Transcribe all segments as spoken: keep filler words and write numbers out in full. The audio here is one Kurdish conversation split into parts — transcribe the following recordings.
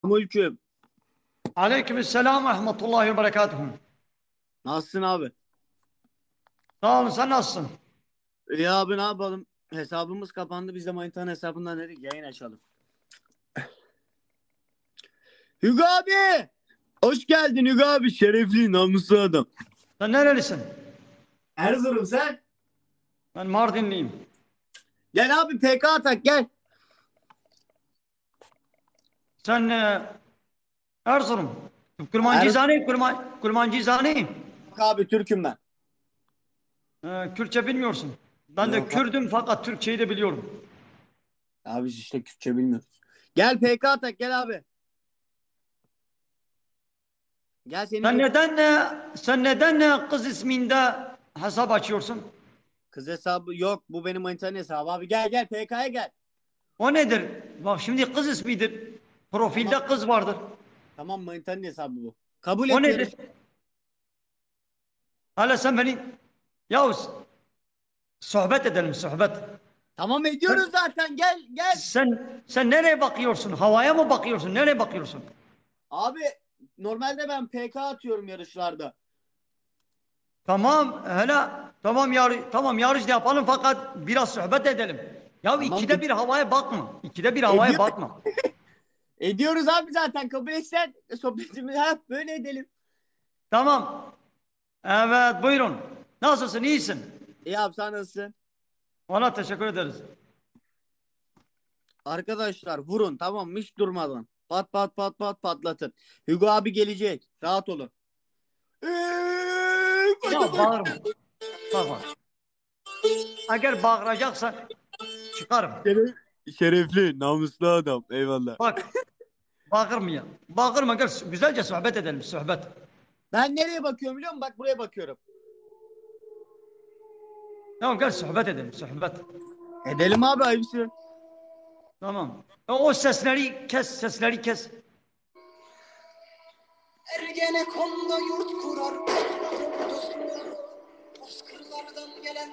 Selamünaleyküm. Aleykümselam ve rahmetullahi ve berekatuhu. Nasılsın abi? Sağ olun, sen nasılsın? İyi abi, ne yapalım? Hesabımız kapandı. Biz de Manitanın hesabından dedik yayın açalım. Hugo abi! Hoş geldin Hugo abi. Şerefli, namuslu adam. Sen nerelisin? Erzurum, sen? Ben Mardinliyim. Gel abi, P K atak, gel. Sen, e, Erzurum. Kurmancı Er- zane, kurma, kurmancı zane. Yok abi, Türk'üm ben. E, Kürtçe bilmiyorsun. Ben de Yok abi. Kürdüm fakat Türkçeyi de biliyorum. Abi biz işte Kürtçe bilmiyoruz. Gel P K atak, gel abi. Gel seni Sen bir- neden, e, sen neden, e, kız isminde hesap açıyorsun? Kız hesabı yok. Bu benim Manitanın hesabı abi. Gel gel P K'ya gel. O nedir? Bak şimdi kız ismidir. Profilde Tamam. kız vardır. Tamam, Manitanın hesabı bu. Kabul O etmiyorum. nedir? Hala sen beni, yahu s-, sohbet edelim, sohbet. Tamam, ediyoruz Sen zaten. Gel gel. sen, sen nereye bakıyorsun? Havaya mı bakıyorsun? Nereye bakıyorsun? Abi, normalde ben P K atıyorum yarışlarda. Tamam, hele, tamam, yar-, tamam, yarış da yapalım fakat biraz sohbet edelim. Ya Tamam. ikide bir havaya bakma. İkide bir havaya Ediyor- bakma. Ediyoruz abi zaten. Kabul etsen sohbetimizi hep böyle edelim. Tamam. Evet, buyurun. Nasılsın? İyisin? İyi abi, sen nasılsın? Valla teşekkür ederiz. Arkadaşlar vurun, tamam mı? Hiç durmadan. Pat pat pat pat patlatın. Hugo abi gelecek. Rahat olun. Ya bağırma. Bak bak. Eğer bağıracaksan çıkarım. Şeref-, şerefli, namuslu adam. Eyvallah. Bak. Bağırma ya. Bağırma, gel güzelce sohbet edelim, sohbet. Ben nereye bakıyorum biliyor musun? Bak, buraya bakıyorum. Tamam, gel sohbet edelim, sohbet. Edelim abi, ayıpsın. Tamam. E, o sesleri kes, sesleri kes. Ergenekon'da yurt kurar dostum. Bozkırlardan gelen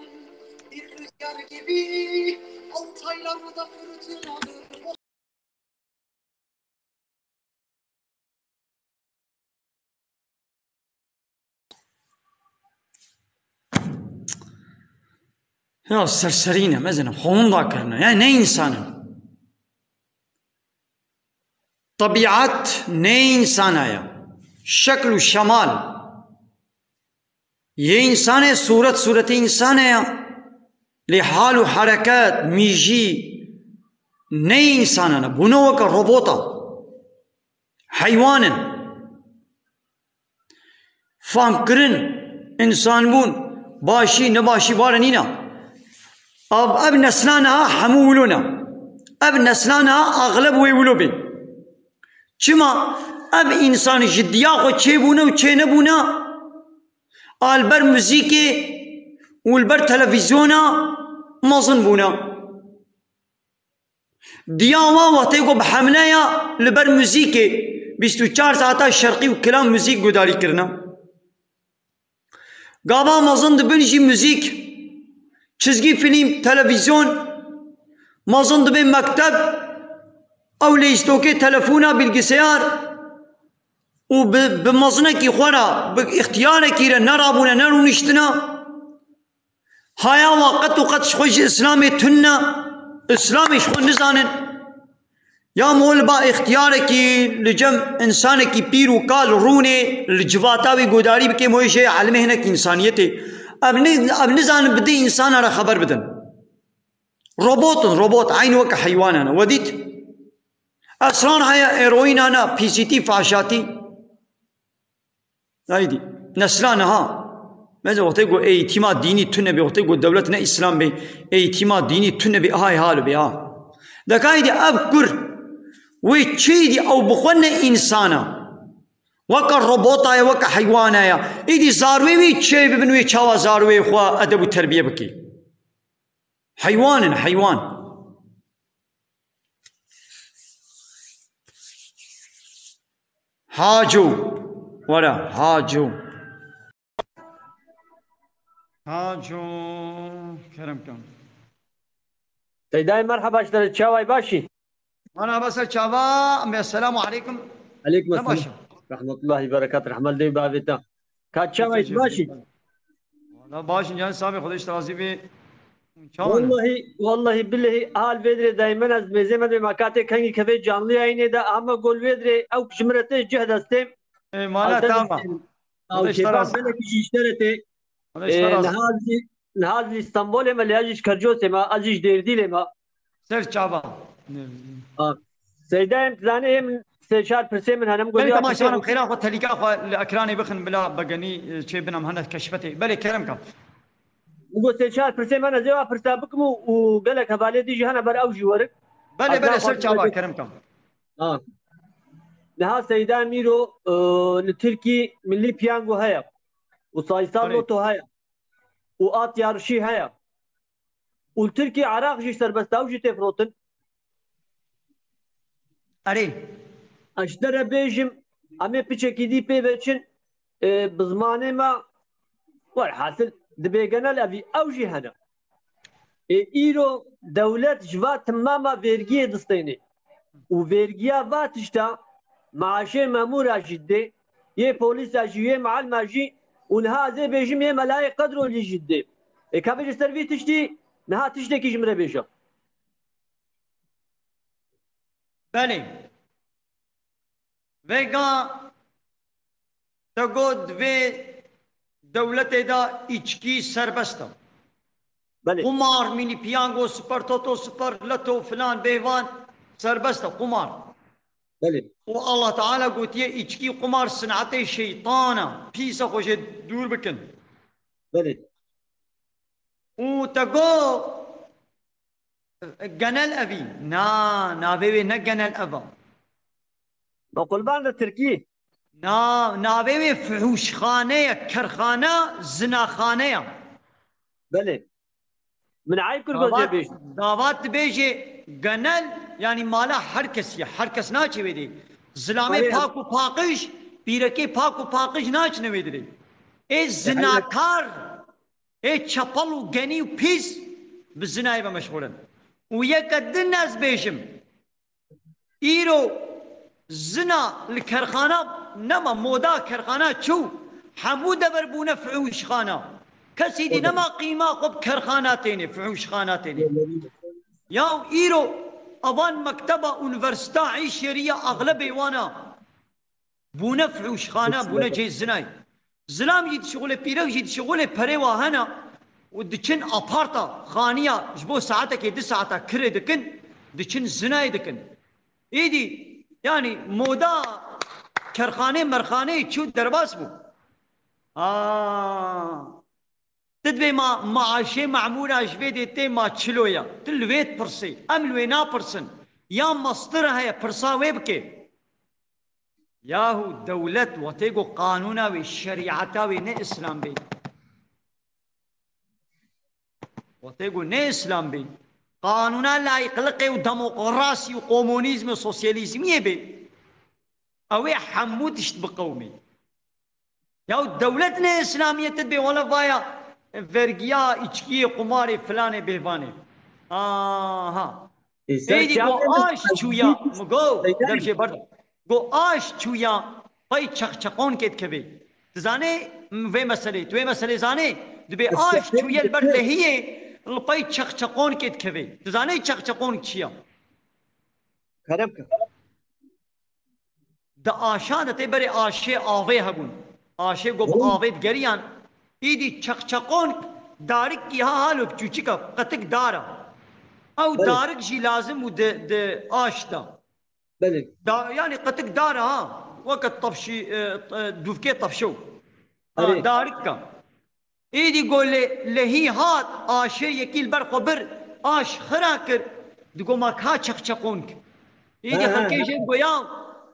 bir rüzgar gibi Altaylarda fırtınadır. Ya serserî ne, mezinim, honda kirine. Ya ne însan in? Tebîet ne însana ye. Şekl û şemal. Yê însanê sûret, sûretê însanê ya. Lê hal û hereket, mîjî, ne însanan e. Bûne weke robota. Heywan in. Famkirin, însanbûn, başî, nebaşî bare nîna. Ev, ev nesla niha hemû wilo ne. Ev nesla niha axleb wê wilo bên. Çima? Ev însan ji diya xwe çêbûne û çênebûne, a li ber muzîkê û li ber televîzyona mezin bûne. Diya wan wextê ku bi hemle ya li ber muzîkê bîst û çar saeta şerqî û kilam muzîk gudarî kirine. Gava mezin dibin jî muzîk, çizgî fîlm, televîzyon, mezin dibê mekteb, ew lê îstokê telefona, bilgisayar û bi, bi mezinekî xwe re, bi îxtiyarekî re nerabûne, nerûniştine. Haya wa qet û qet ji xwe ji Îslamê tune, Îslamê ji xwe nizanin. Ya mol ba îxtiyarekî li cem însanekî pîr û kal rûnê li civata wî gudarî bike, moyê jê elimê hinek însaniyetê. Ev ni-, ev nizanin bi dê însana re xeber bidin. Robot in, robot, eyn weke heywanan e. We dît? Esrar heye, eroînan e, P C T, faşatî. Haydi. Nesla niha. Mesela wextê ku eğitîma dînî tune bê, wextê ku dewlet ne Îslam bê, eğitîma dînî tune bê, hay hal bê ha. Deka îdî ev kur, wê çi îdî ew bi xwe ne însan e. Weke robota ye, weke heywana ye. Îdî zarwê wî çê bibin, wê çawa zarwê xwe edeb û terbiye bikî. Heywan in, heywan. Haco. Were, Haco. Haco, kerem kan. Seydayê, merheba ji te re, çawa yî, baş î? Mana ba ser çava, me selamu aleykum. Aleykum Ne selam. Başım. Rahmetullahi berekat, rahmet dey bavê te. Ka çava, baş î? Valla baş in, canî sağ be, Xwedê ji te razî be. Çawa ne? Wallahî, wallahî billehî hal vê dirê daymen ez mêzê me dibê makatê kengî kevê canlı yayınê de ama gol vê dirê ew ji min re tê cih destê. E, mala tamam. Ew şêtan belekî jî ji te re tê. Niha ez jî, niha ez jî Stenbolê me, lê ez jî ji Kercosê me, ez jî ji Dêrdîlê me. Ser çava. Seydayê min, tu zanî, hê min sê çar pirsê min hene, min got, Belê, ya tamam, pirsê tamam, xêra xwe, telîka xwe li ekranê bixin, bila begenî, e, çê binem hene keşfetê. Belê, kerem ke. Min got, sê çar pirsê min hene, ez ê wa pirsa bikim û, û gelek hevalê din jî hene ber ew jî werin. Belê, belê, ser çava, kerem ke. Ha. Niha Seyda Mîro, e, li Tirkî milli piyango heye. Û Saysal Loto heye. Û at yarişî heye. Û li Tirkî Iraq jî serbest e, ew jî tê firotin. Erê. Ez ji te re bêjim, em ê piçekî dî pê veçin, e, bi zimanê me, werhasil, dibê genel evî, ew jî hene. Ê îro dewlet ji va timama vergiyê distênê. Û vergiya va tişta maaşê memûra jî didê, yê polîsa jî, yê mealma jî û niha ez ê bêjim yê melayê qedrolî jî didê. Ê ka bêje ser vî tiştî, niha tiştekî ji min re bêje. Belê. Vêga te got vê dewletê de îçkî serbest e. Belê. Qumar, mînî piyango, super toto, super leto filan bêvan serbest e, qumar. Belê. Û Allah Teala gotiye îçkî qumar sinetê şeytan e. Pîs e, xwe jê dûr bikin. Belê. Û te got genel evî. Na, navê wê ne genel ev e. Ma qurban de Tirkî. Na, navê wê fihûşxane ye, kerxane, zinaxane ye. Belê. Min eyb kir goz jê bêjim. Davat dibêje genel, yanî mala her kesî ye. Her kes naçe wê dê. Zilamê pak û paqij, pîrekê pak û paqij naçine wê dirê. Ê zinakar, ê çepel û genî û pîs bi zinayê ve meşxûl in. Û yeke din ez bêjim, Îro zina li kerxana nema, moda kerxana çû, hemû dever bûne fihûşxana. Kesî dî nema qîma xwe bi kerxana têne, fihûşxana têne. Ya îro avan mekteba, unîversîta, îşêriya axlebê wana bûne fihûşxana, bûne cihê zinayê. Zilam jî dişixulê, pîrek jî dişixulê, perê wa hene û diçin aparta, xaniya ji bo saetekê, du saeta kirê dikin, diçin zinayê dikin. Îdî, yanî moda kerxanê merxanê çû derbas bû. Ha. Tu dibê ma, maaşê memûra ji vê dê tê ma çilo ya. Tu li wê dipirsê. Em li wê napirsin. Ya mastir heye, pirsa wê bike. Yahu dewlet wextê ku qanûna wê, şerîeta wê ne îslam bê. Wextê ku ne îslam bê, qanûna layîqliqê û demokrasî û komunîzmê, sosyalîzmiyê bê, ew ê hemû tişt biqewimê. Ya dewlet ne îslamiyê, tu dibê wele vaya vergiya îçkiyê, qumarê, filanê, bêhvanê. Aha. Êdî go aş çûya, mi go, dev jê berda. Go aş çûya, pey çeqçeqonkê dikevê. Tu zanê vê meselê, tu vê meselê zanê? Dibê aş çûye li ber lehiyê, li pey çeqçeqonkê dikevê. Tu zanê çeqçeqonk çi ya? Kerem ke. Di aşa de tê berê aşê avê hebûn. Aşê ku bi avê digeriyan, îdî çeqçeqonk, darikî ha, halok çûçik e, qetik dar e. Ew darik jî lazim û di, di aş de. Belê. Da, yanî qetik dar e ha, weke tavşî, e, e, dûvkê tavşew. Ha, darik e. Êdî go lê, lehî hat, aşê yekî li ber xwe bir, aş xira kir, digo ma ka çeqçeqonk. Êdî xelkê jê goya,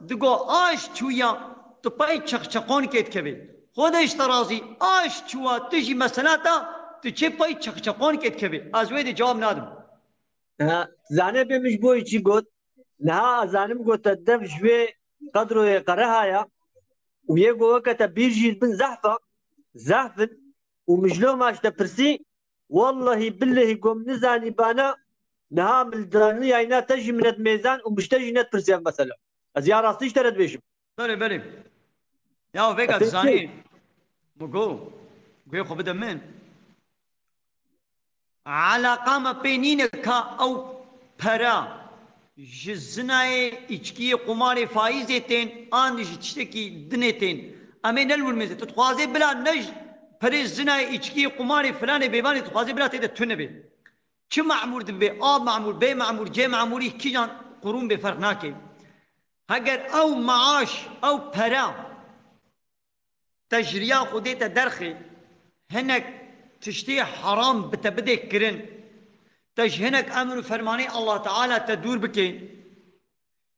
digo aş çûya, tu pey çeqçeqonkê dikevê. Xwedê ji te razî, aş çûwa, tu jî mesela ta, tu çê pey çeqçeqonkê dikevê. Ez wê dê cewab nadim. Ha, zanê bê min ji bo çi got? Niha ez zanim got te dev ji wê qedroyê qereha ya û yê go weke te bîr jî bin zehf e, zehf in û min ji loma ji te pirsî, wellehî billehî go min nizanî bana Niha min li danî yayîna te jî min nedimêzan û min ji te jî nedipirsiya mesela. Ez ya rastî ji te re dibêjim. Belê, belê. Ya vêga Ez ê dizanî, çi? Min got, guhê xwe bide min. Eleqa me pê nîne ka ew pere ji zinayê, îçkiyê, qumarê, faîzê tên, an ji tiştekî dinê tên. Em ê ne li wir mêze. Tu dixwazê bila ne ji perê zinayê, îçkiyê, qumarê, filanê, bêvanê, tu dixwazê bila tê de tune bê. Çi memûr dibe, A memûr, B memûr, C memûrî, kîjan qurûn bê, ferq nake. Heger ew maaş, ew pere te ji riya Xwedê te derxê, hinek tiştê heram bi te bidê kirin, te ji hinek emr û fermanê Allah Teala te dûr bike,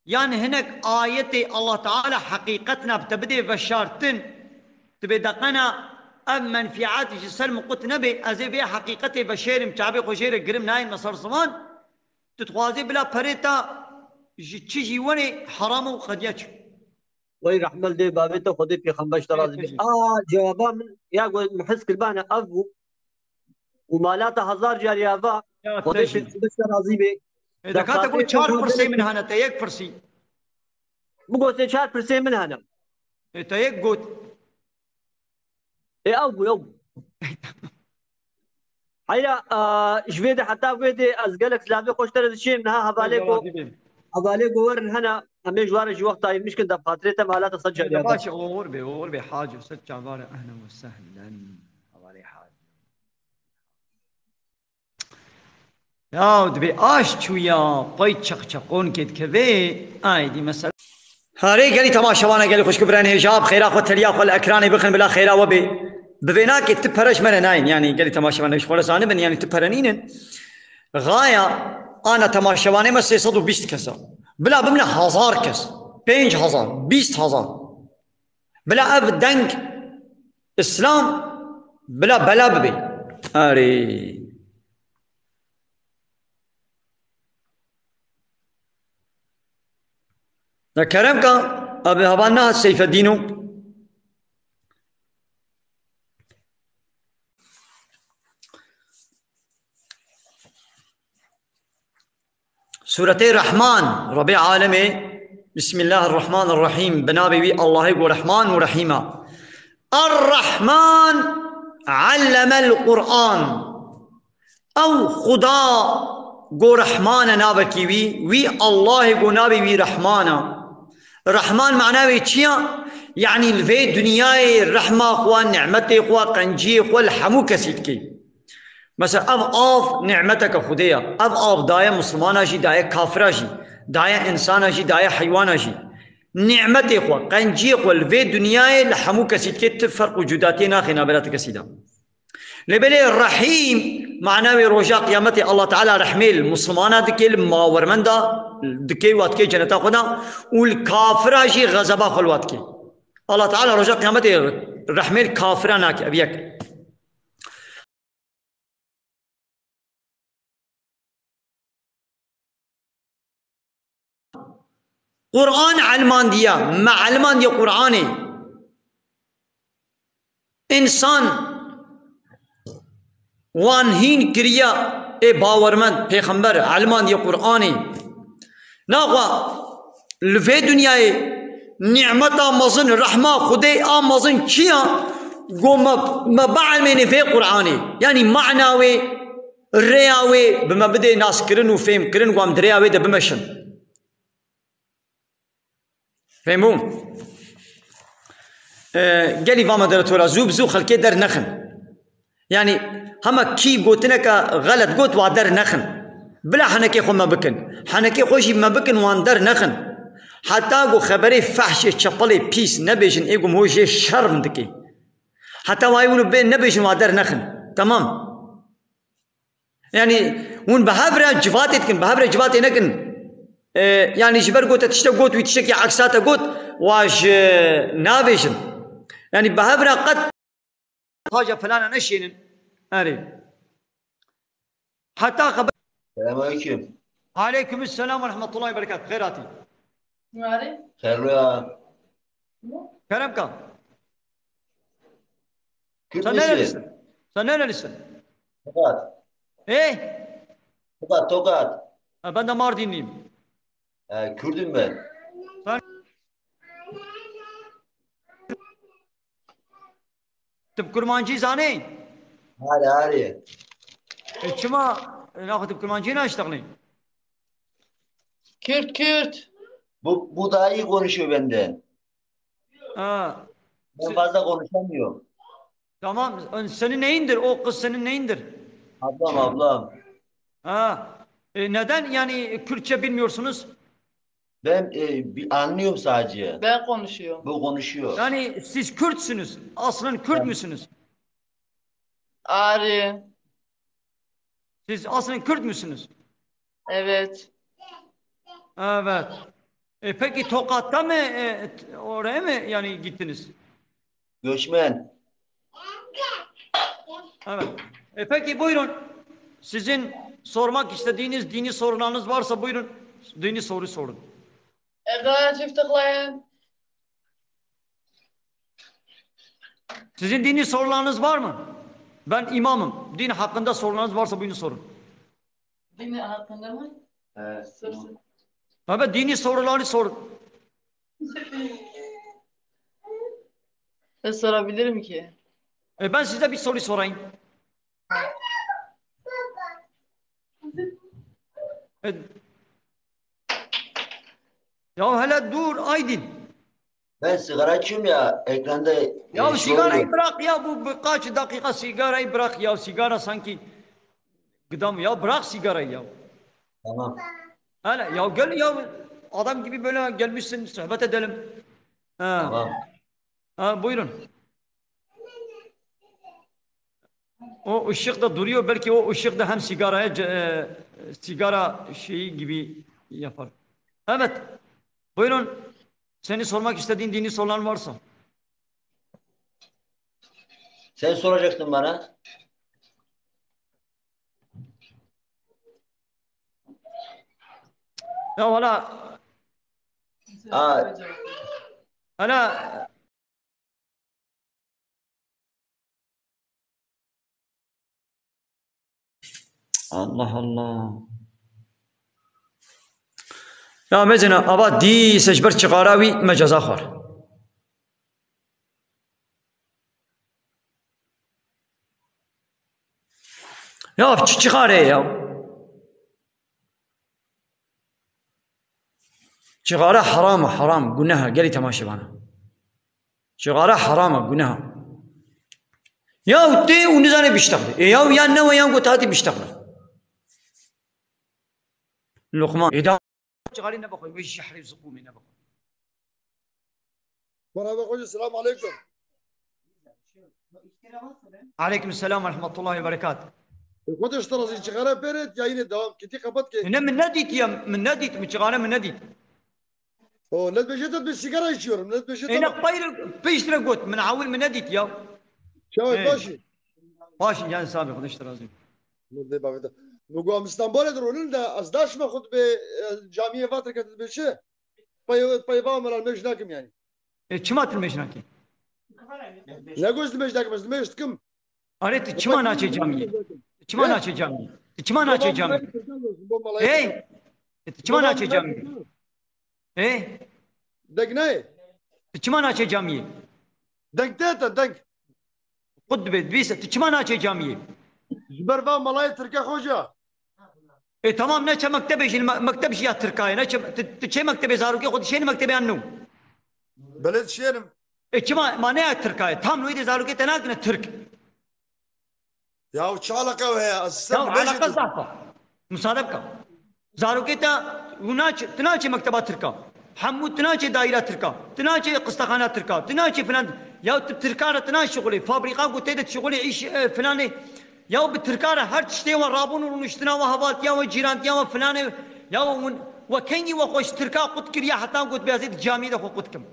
yan hinek ayetê Allah Teala heqîqetna bi te bidê veşartin, tu bê deqena ev menfiat ji ser min qut nebe, ez ê vê heqîqetê veşêrim, çavê xwe jê re girim, nayên me ser ziman, tu dixwazê bila perê te ji çi jî wenê heram e û qediya çi? Wey rehmel dê bavê te, Xwedê pêxember ji te razî be. Pêşî. A, cewaba min ya got, min his kirbane ev bû. Û mala te hezar carî ava, Ya Xwedê pêşî. Pêxember ji te razî be. E, deka te got çar pirsê min hene, te yek pirsî. Bigotê çar pirsê min hene. E, te yek got. Ê, ew bû, ew bû. Heyra, e, ji vê de heta vê de ez gelek silavê xwe ji te re diçêm. Niha hevalê Ey, ku, razî bê. Hevalê ku werin hene, em ê ji wan re jî wext dayîn mişkin de xatirê te mala te sed Ey, carî de ava. Baş e, oxir bê, oxir bê hacî, sed çavare, ehlen ve sehlen. Hevalê hacî. Ya, dibê aş çûya, pey çeqçeqon kê dikeve, aydî mesela. Harê gelî temaşevana, gelî xwişk û birayên hêja, bi xêra xwe, teliya xwe li ekranê bixin, bila xêra we bê. Bi vê nakê ti pere ji me re nayên, yanî gelî temaşevana ji xwe re zanibin, yanî ti pere nînin. Xaya ana temaşevanê me sê sed û bîst kes e. Bila bimine hezar kes, pênc hezar, bîst hezar. Bila ev deng Îslam bila bela bibe. Erê. Ne kerem ka, abi heval nehat Seyfeddîn û Sûretê Rehman, Rebê alemê, Bismillahirrahmanirrahîm, bi navê wî Allahê ku Rehman û Rehîm e. Er-Rehman allemel Qur'an. Ew Xuda ku Rehman e navekî wî, wî Allahê ku navê wî Rehman e. Rehman mana wê çi ya? Yanî li vê dinyayê rehma xwe, nîmetê xwe, qenciyê xwe li hemû kesî dike. Mesela ev av nîmeteke Xwedê ye. Ev av daye misilmana jî, daye kafira jî, daye însana jî, daye heywana jî. Nîmetê xwe, qenciyê xwe li vê dinyayê li hemû kesî dike, ti ferq û cudatiyê naxe navbera ti kesî de. Lê belê Rehîm, mana wê roja qiyametê Allah Teala rehmê li misilmana dike, li mawermenda dike, wa dike ceneta xwe de û li kafira jî xezeba xwe li wa dike. Allah Teala roja qiyametê rehmê li kafira nake. Ev yek. Qur'an elmandiya, me elmandiya Qur'anê. Însan wan hîn kiriya ê bawermend, pêxember, elmandiya Qur'anê. Naxwe li vê dinyayê nîmeta mezin, rehma Xwedê a mezin çi ya? Go me, me bielmêne vê Qur'anê. Yanî mana wê, rêya wê bi me bidê naskirin û fêmkirin, wan di rêya wê de bimeşin. Fêhm bû? Ee, gelî va moderatora, zû bi zû xelkê dernexin. Yanî hema kî gotineke xelet got, wa dernexin. Bila henekê xwe me bikin. Henekê xwe jî me bikin, wan dernexin. Heta ku xeberê fehşê, çepelê pîs nebêjin, ê ku min jê şerm dike. Heta wayê hûn bê nebêjin, wa dernexin. Temam. Yanî hûn bi hev re civatê dikin, bi hev re civatê nekin. Ee, yanî ji ber ku te tiştek got, wî tiştekî eksa te got, wa ji navêjin. Yanî bi hev re qet Haca filana neşênin. Erê. Heta xeber Selamünaleyküm. Aleyküm selam ve rahmetullahi ve berekatuhu. Xêr hatî. Xêr ya. Kerem ka. Sen ne nerelisin? Sen ne nerelisin? Ê? Tokat, Tokat. Ha, ben de Mardinliyim. E, Kürdüm ben. Sen Tip kurmancî zanî? Harî, harî. E, çima, e, naxwe tip kurmancî naştexlî? Kürt, Kürt. Bu, bu daha iyi konuşuyor benden. Ha. Ben fazla konuşamıyorum. Tamam, senin neyindir? O kız senin neyindir? Ablam, ablam. Ha. E, neden yani Kürtçe bilmiyorsunuz? Ben, e, bir anlıyorum sadece. Ben konuşuyorum. Bu konuşuyor. Yani siz Kürtsünüz. Aslen Kürt müsünüz? Arî. Siz aslen Kürt müsünüz? Evet. Evet. E, peki Tokat'ta mı, e, t-, oraya mı yani gittiniz? Göçmen. Evet. E, peki buyurun. Sizin sormak istediğiniz dini sorularınız varsa buyurun. Dini soru sorun. Evdara çift tıklayın. Sizin dini sorularınız var mı? Ben imamım. Din hakkında sorularınız varsa buyurun sorun. Din hakkında mı? Evet. Sorsun. Evet, dini soruları sorun. Ne sorabilirim ki? E, ben size bir soru sorayım. E, ya hele dur Aydın. Ben sigara içiyorum ya, ekranda, e, Ya şey sigarayı oluyor. Bırak ya, bu birkaç dakika sigarayı bırak ya, sigara sanki gıdam ya, bırak sigarayı ya. Tamam. Hele ya gel ya, adam gibi böyle gelmişsin, sohbet edelim. Ha. Tamam. Ha, buyurun. O ışık da duruyor. Belki o ışık da hem sigaraya ce-, e, sigara şeyi gibi yapar. Evet. Buyurun. Seni sormak istediğin dini sorulan varsa. Sen soracaktın bana. Ya valla. Aa. Hala Allah Allah. Ya mezina ava dîse ji ber çixara wî me ceza xwar. Ya çi çixare ye ya? Çixare heram e, heram, guneh e, gelî temaşe bana. Çixare heram e, guneh e. Ya tê û nizane biştexle. E ya yan ne we yan got hatî biştexle. Luqman. E da çixarê nebixwe, wê jî hehrê ziqûmê nebixwe. Merhaba hoca, selamu aleyküm. Aleyküm selam ve rahmetullahi ve berekatuh. E, hoca, işte razı, çixare peret ya yine devam. Kiti kapat ki. Ne, min nedît ya, min nedît, min çixare min nedît. O, net beşe tet bir sigara içiyorum, net beşe Êne tet. Peyr, pêştre got, min ewil min nedît ya. Çawa Ê. Başî. Başî, yani sabi, Xwedê ji te razî. Murdê bavê te. Min got, em Stenbolê de ronin de, ez daşme xwe dibê, e, camiyê vatir ke dibê çi? Pey, pey va me lan mêj nakim yani. E, çima tu mêj nakî? Ne got, ez mêj nakim, ez mêj dikim. Arê, tu çima naçê camiyê? Tu çima He? Naçê camiyê? Tu çima naçê camiyê? Hey! E, tu çima naçê camiyê? Hey! Deng nayê. Tu çima naçê camiyê? Deng te te, deng. Qut dibe, dibîse, tu çima naçê camiyê? Ji ber va melayê Tirke xoca. E, tamam, neçe mektebê jî, me-, mekteb jî ya Tirka ye, neçe, tu, tu çê mektebê zarokê xwe dişênî mektebê yan nû? Belê dişênim. E, çima, ma ne ya Tirka ye? Tam wê de zarokê te nakine Tirk. Ya çi eleqe we heye? Ez ser Ya eleqe zaf e. Musade bike. Zarokê te û naçe, tu naçê mekteba Tirka. Hemû tu naçê daîra Tirka. Tu naçê qistexana Tirka. Tu naçê filan. Ya tu Tirka re tu naşixulê. Fabrîka ku tê de dişixulê îş, e, filanê. Ya bi Tirka re her tiştê we rabûn û rûniştina we, hevaltiya we, cîrantiya we, filanê. Ya hûn, we kengî we xwe ji Tirka qut kiriye heta got bê ez ê di camiyê de xwe qut kim.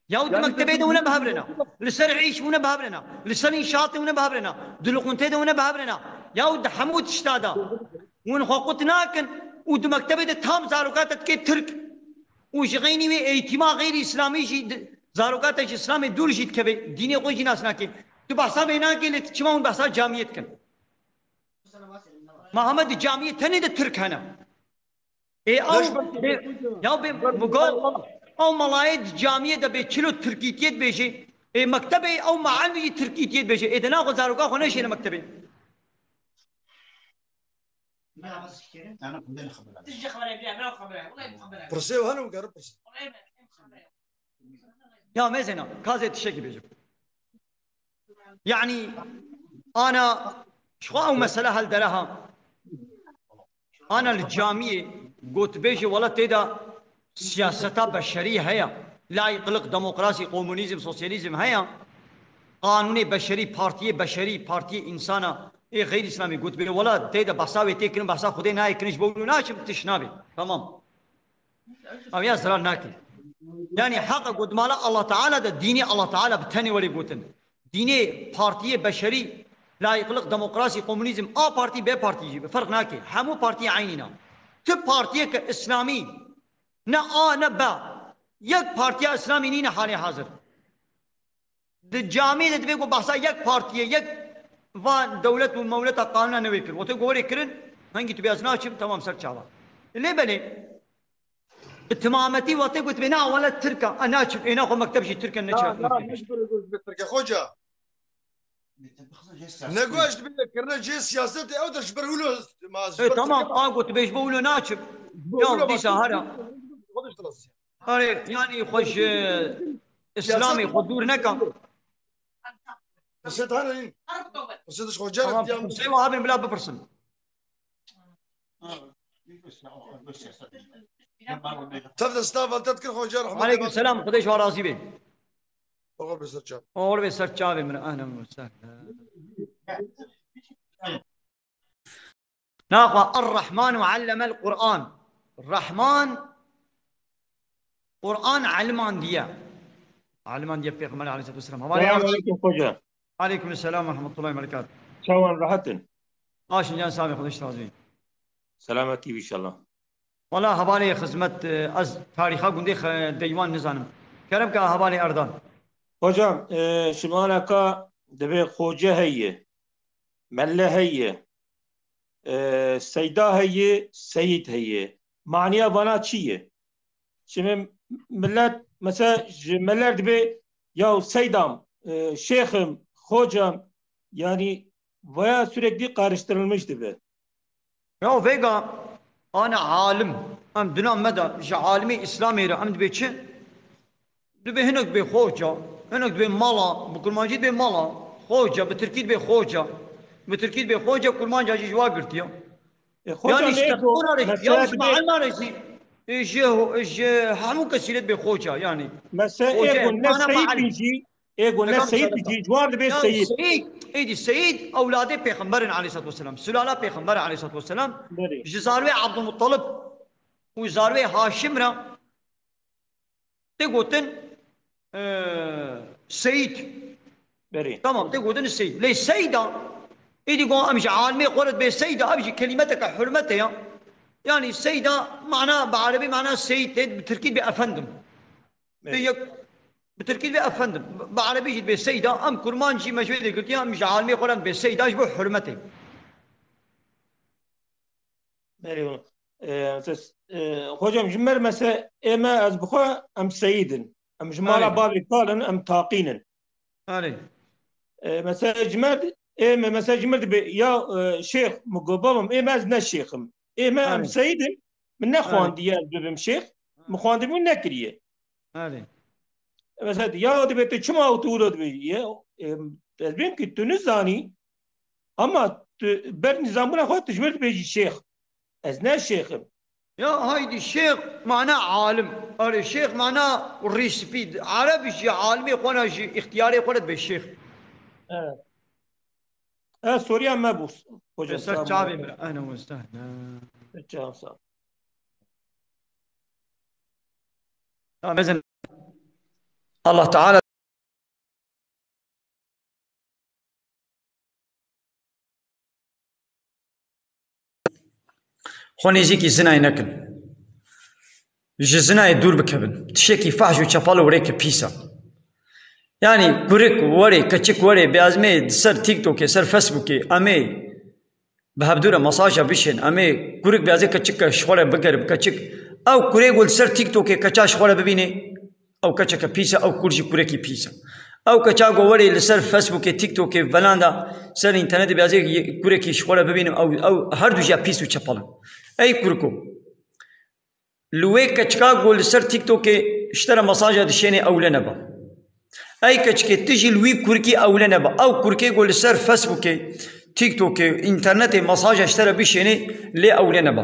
Ya di mektebê de hûn ne bi hev re ne. Li ser îş hûn ne bi hev re ne. Li ser înşaatê hûn ne bi hev re ne. Di liqûntê de hûn ne bi hev re ne. Ya di hemû tişta de hûn xwe qut nakin û di mektebê de tam zaroka te dike Tirk. Û ji xeynî wê eğîtîma xeyrî îslamî jî di-, zaroka te ji îslamê dûr jî dikeve. Dînê xwe jî nas nake. Tu behsa vê nakê lê tu çima hûn behsa camiyê dikin? Muhammed, di camiyê tenê de Tirk hene. Ê, ew Beş bê, ya bê, Mugo, ew melayê di camiyê de bê çilo Tirkîtiyê dibêjê. Ê, mektebê ew mealmî jî Tirkîtiyê dibêjê. Ê, de naxwe zaroka xwe neşêne mektebê. Pirsê û hene û gere pirsê. Ya mêzêna, kazê tiştekî bêjim. Yanî, ana, ji xwe ew mesele hel dere ha. Ana li camiyê gotbêjê wela tê de siyaseta beşerî heye. Layîqlik, demokrasî, komunîzm, sosyalîzm heye. Qanûnê beşerî, partiyê beşerî, partiyê însana, ê xeyr îslamî gotbê wela tê de behsa wê tê kirin, behsa Xwedê nayê kirin, ji bo wilo naçim, tiş nabê. Tamam. Ew ya zirar nake. Yanî heqa ku di mala Allah Teala de, dînê Allah Teala bi tenê were gotin. Dînê partiyê beşerî, layîqlik, demokrasî, komunîzm, A partî, B partî jî bi ferq nake. Hemû partiyê eynî ne. Ti partiyeke îslamî, ne A ne B, yek partiya îslamî nîne halê hazir. Di camiyê de divê ku behsa yek partiyê, yek van dewlet û mewleta qanûna newê kir. Wextê ku werê kirin, hengî tu bê ez naçim, temam ser çava. Lê belê, bi timametî wextê ku tu bê na wele Tirk e, e naçim, êna xwe mekteb jî Tirk e, ne Na, çar na, ne ji ber ku ji ber Tirk e, xoca. Ne ku ez ji ber kirine cihê siyasetê, ew de ji ber wilo ma ji E, ber tamam, Tirk e. A ku tu bê ji bo wilo naçim. Ji bo Ya wilo dîsa ma hara. Xwe de ji Erê, yanî xwe ji Îslamê xwe dûr neka. Pirsê tane nîn. Pirsê diş xwe Tamam, carek diyan. Pirsê wa abin bila bipirsin. Tev desta vel tet kir xwe car Ahmet Aleyküm selam, Xwedê ji wa razî be. Oğur be ser çav. Oğur be ser çavê min, ehlen ve sehlen. Naxwe, Er-Rahman ve allemel Kur'an. Rahman, Kur'an elmandiye. Elmandiye Peyxember aleyhissalatu vesselam. Hevalê Selamun aleyküm hoca. Aleyküm selam ve rahmetullahi ve berekatuhu. Çawan rahat in? Aşin can sabi, Xwedê ji razî. Selametî bî inşallah. Wala hevalê xizmet, e, ez tarîxa gundê xe-, Deywan nizanim. Kerem ke hevalê Erdan. Hocam, e, şima alaka dibê xoce heye, melle heye, e, seyda heye, seyîd heye. Maniya vana çi ye? Şimdi millet mesela ji meller dibê ya seydam, e, şêxim, xocam, yani vaya sürekli karıştırılmış dibe. Ya vêga ana alim, em dina me de ji alimê Îslamê re em dibê çi? Dibê hinek dibê xoca, hinek dibê mala, bi kurmancî dibê mala, xoca, bi tirkî dibê xoca, bi tirkî dibê xoca, kurmanca jî ji wa girtiye. E, xoca Yanî ji ne go, tekbûra re jî, mesela ya ji dibê meelma re jî, e, ji, ji hemû kesî re dibê xoca, yanî. Mesela Xoca, ê go ne mana seyîd meal. Bî jî, ê go ne Peygamber seyîd bî sallallahu jî, ji wan dibê Ya seyîd. Seyîd, êdî seyîd ewladê Pêxemberin aleyhissalatu vesselam. Sülala Pêxember aleyhissalatu vesselam. Belê. Ji zarwê Abdulmuttalib û zarwê Haşim re tê gotin, e, seyîd. Belê. Tamam, tê gotin seyîd. Lê seyda, êdî go em ji alimê xwe re dibê seyda, ev jî kelîmeteke hurmetê ya. Yanî seyda mana, bi erebî mana seyîd tê, bi tirkî dibê efendim. Tê Evet. yek, bi tirkî dibê efendim. Bi erebî jî dibê seyda, em kurmanc jî me ji wê dê girtiye, em ji alimê xwe re dibê seyda ji bo hurmetê. Belê. E, siz, e, hocam, ji mer mese-, ê me ez bi xwe em seyîd in. Em ji mala Erê. bavê kal in, em taqîn in. Erê. E, mesela ji mer, ê me, mesela ji mer dibê, ya, e, şêx, min got, babam, ê me ez ne şêx im. Ê me em Erê. seyîd in, min ne Erê. xwandiye ez bibim şêx, min xwendibûn nekiriye. Erê. Mesela, ya dibê tu çima tu wilo dibê? Ya, e, ez bêm ki tu nizanî, ama tu ber nizambûna xwe tu ji mir dibêjî şêx. Ez ne şêx im. Ya haydî şêx mana alim. Erê şêx mana rîspî. Ereb jî alimê xwe ne jî îxtiyarê xwe re dibê şêx. Evet. E, soruya me bû, hocam, Ser sağ olun. çavê min. Ehlen ve sehlen. Ser çav, sağ ol. Ya, mezin. Allah Teala Xwe nêzîkî zinayê nekin. Ji zinayê dûr bikevin. Tiştekî fahş û çepal û rêke pîs e. Yanî kurik werê, keçik werê, bêazmê di ser TikTokê, ser Facebookê, em ê bi hevdû re mesaja bişên. Em ê kurik bêazê keçik ke ji xwe re bigerin, keçik. Ew kurê ku li ser TikTokê keça ji xwe re bibînê, ew keçeke pîs e, ew kur jî kurekî pîs e. Ew keça ku werê li ser Facebookê, TikTokê, velan de ser înternetê bêazê kurekî ji xwe re bibînim, ew, ew her du jî ya pîs û çepel in. Ey kuriko, li wê keçika ku li ser TikTokê ji te re mesaja dişênê ewle nebe. Ey keçikê tu jî li wî kurkî ewle nebe. Ew kurkê ku li ser Facebookê, TikTokê, înternetê mesaja ji te re bişênê lê ewle nebe.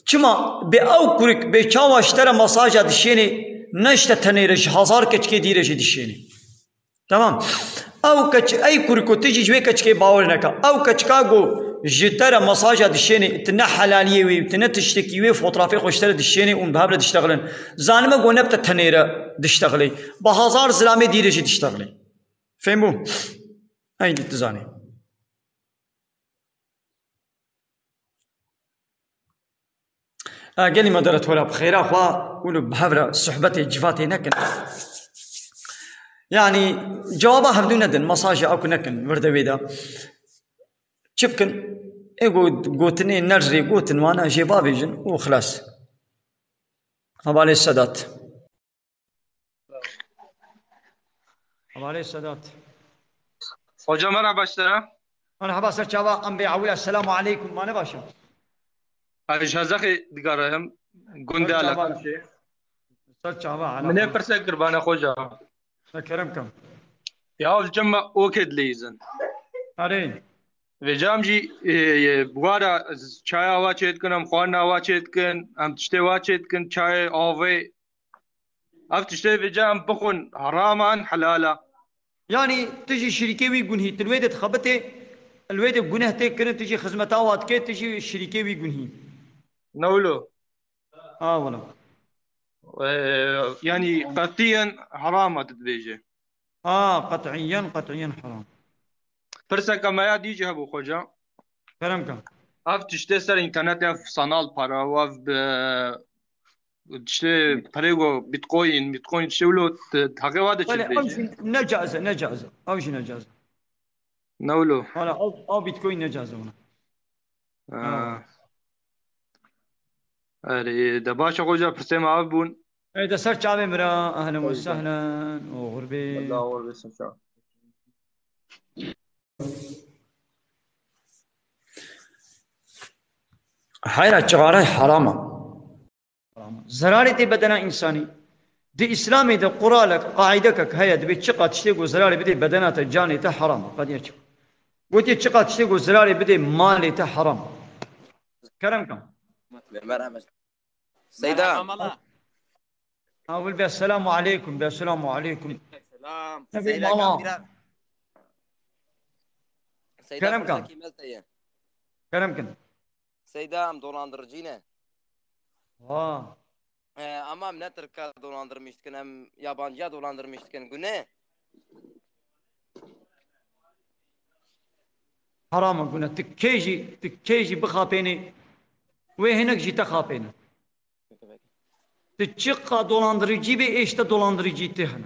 Çima bê ew kurik bê çawa ji te re mesaja dişênê ne ji te tenê re ji hezar keçikê dî re jî dişênê. Tamam. Ew keç, ey kuriko tu jî ji wê keçikê bawer neke. Ew keçika ku ji te re mesaja dişênê, tu ne helaliyê wê, tu ne tiştekî wê, fotrafê xwe ji te re dişênê û bi hev re diştexilin. Zanime ku ne bi te tenê re diştexilê. Bi hezar zilamê dî re jî diştexilê. Fêm bû? Ey dî tu zanî. A, gelî me dere tora bi xêra xwe û li bi hev re sohbetê civatê nekin. Yanî cewaba hevdû nedin, mesajê ew ku nekin vir de wê de. Çi bikin? Ê go-, gotinê nerz rê gotin wana jê bavêjin û xilas. Hevalê Sedat. Hevalê Sedat. Hoca merhaba ji te re. Merhaba ser çava, em bê ewil, esselamu aleykum, mane başa. Ez ji Hezexê digarayim, gundê Ser çava. Eleqemşê. Ser çava, Min ê eleqem. Pirsek kir bana hoca. Ne kerem kem. Ya cem me okê dileyizin. Erê. Vêcam jî, e, e, buwara çaya wa çêdikin, em xwarina wa çêdikin, em tiştê wa çêdikin, çayê, avê. Ev tiştê vêca em bixwin, heram an, helal a? Yanî tu jî şirîkê wî gunhî, tu li wê de dixebitê, li wê de guneh tê kirin, tu jî xizmeta wa dikê, tu jî şirîkê wî gunhî. Ne wilo? Ha, wilo. Ee, yanî qetiyen heram a tu dibêje. Ha, qetiyen, qetiyen heram. Pirseke me ya dî jî hebû, xoca. Kerem ke. Ev tiştê ser înternetê, ev sanal para, ev bi Tiştê perê go Bitcoin, Bitcoin tiştê wilo, te, te heqê wa de çi Wele, ew dibêje? Jî ne caiz e, ne caiz e. Ew jî ne caiz e. Ne wilo? Wala, ew, ew Bitcoin ne caiz e wina. Ha. Ha. Erê, de baş e, xoca, pirsê me ev bûn. Ê, de ser çavê min re, ehlen ve Tabii, tabii. Sehlen, oxir bê. Allah oxir bê, ser çav. Heyra çixare heram e. Zerarê tê bedena însanî. Di Îslamê de quralek, qaîdekek heye, dibê çiqa tiştê ku zerarê bidê bedena te, canê te heram e. Qediya çi? Gotiye çiqa tiştê ku zerarê bidê malê te heram e. Kerem kan. Merhaba. Seyda. Merhaba mala. Ha, wil be, selamu aleykum, be, selamu aleykum. Selam. Tabii, Seyda mala. Kapira. Seyda Kerem kan. Kerem kan. Seyda, em dolandırıcı ne? Ha. Ee, ama em ne Tirka dolandırmış dikin, em yabancıya dolandırmış dikin. Gune? Haram e, gune. Ti kê jî, ti kê jî bixapênê, wê hinek jî te xapêne. Ti çiqa dolandırıcı bê, êşte dolandırıcı tê hene.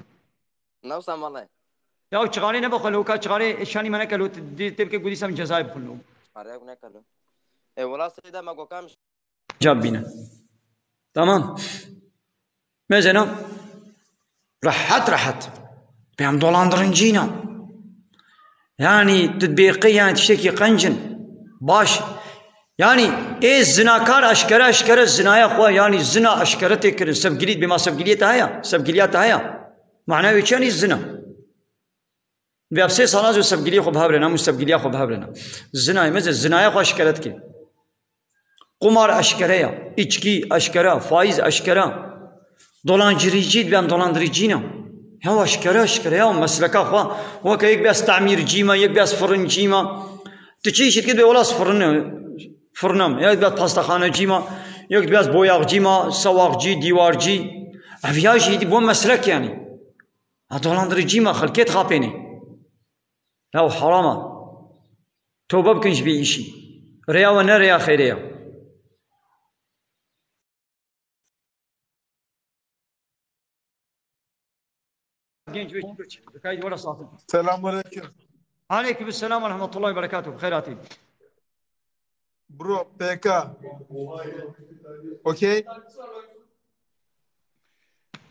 Newsa male. Ya çixarê nebe xwe, loka çixarê şanî me neke, lo tê bike gudî sem cezayê bixwe lo. Çixarê neke lo. E, wela Seyda me gokam. Cevap bîne. Tamam. Mesela rehet rehet. Pê em dolandırıncî ne. Yani tu dibêqê yani tiştekî qenc in. Baş. Yani ê zinakar eşkere eşkere zinaya xwe, yani zina eşkere tê kirin. Sevgilî, bêma sevgiliyê te heye. Sevgiliya te heye. Mana wê çi yani zina? Vê ev sê sala zû sevgiliyê xwe bi hev re ne, hemû sevgiliya xwe bi hev re ne. Zinayê meze, zinaya xwe eşkere dike. Qumar eşkere ya, içkî eşkere, faîz eşkere. Dolancirîcî, ben dolandırıcı ne. Ya eşkere, eşkere ya, mesleka xwe. Weke yek bes tamîrcî me, yek bes firincî me. Tu çi îşî dikî, bê wela ez firin, firinim. Ya yek bes pastaxanecî me, yek bes boyaxcî me, sewaxcî, dîwarcî. Ev ya jî bo meslek yani. Ha, dolandırıcî me, xelkê dixapênê. Ya heram e. Tewbe bikin ji vê îşî. Rêya we ne rêya xêrê ye. Genç ve çocuk. Kaydı orası altın. Selamünaleyküm. Aleyküm selam ve rahmetullahi ve berekatuhu. Xêr hatî. Bro, P K. Okey?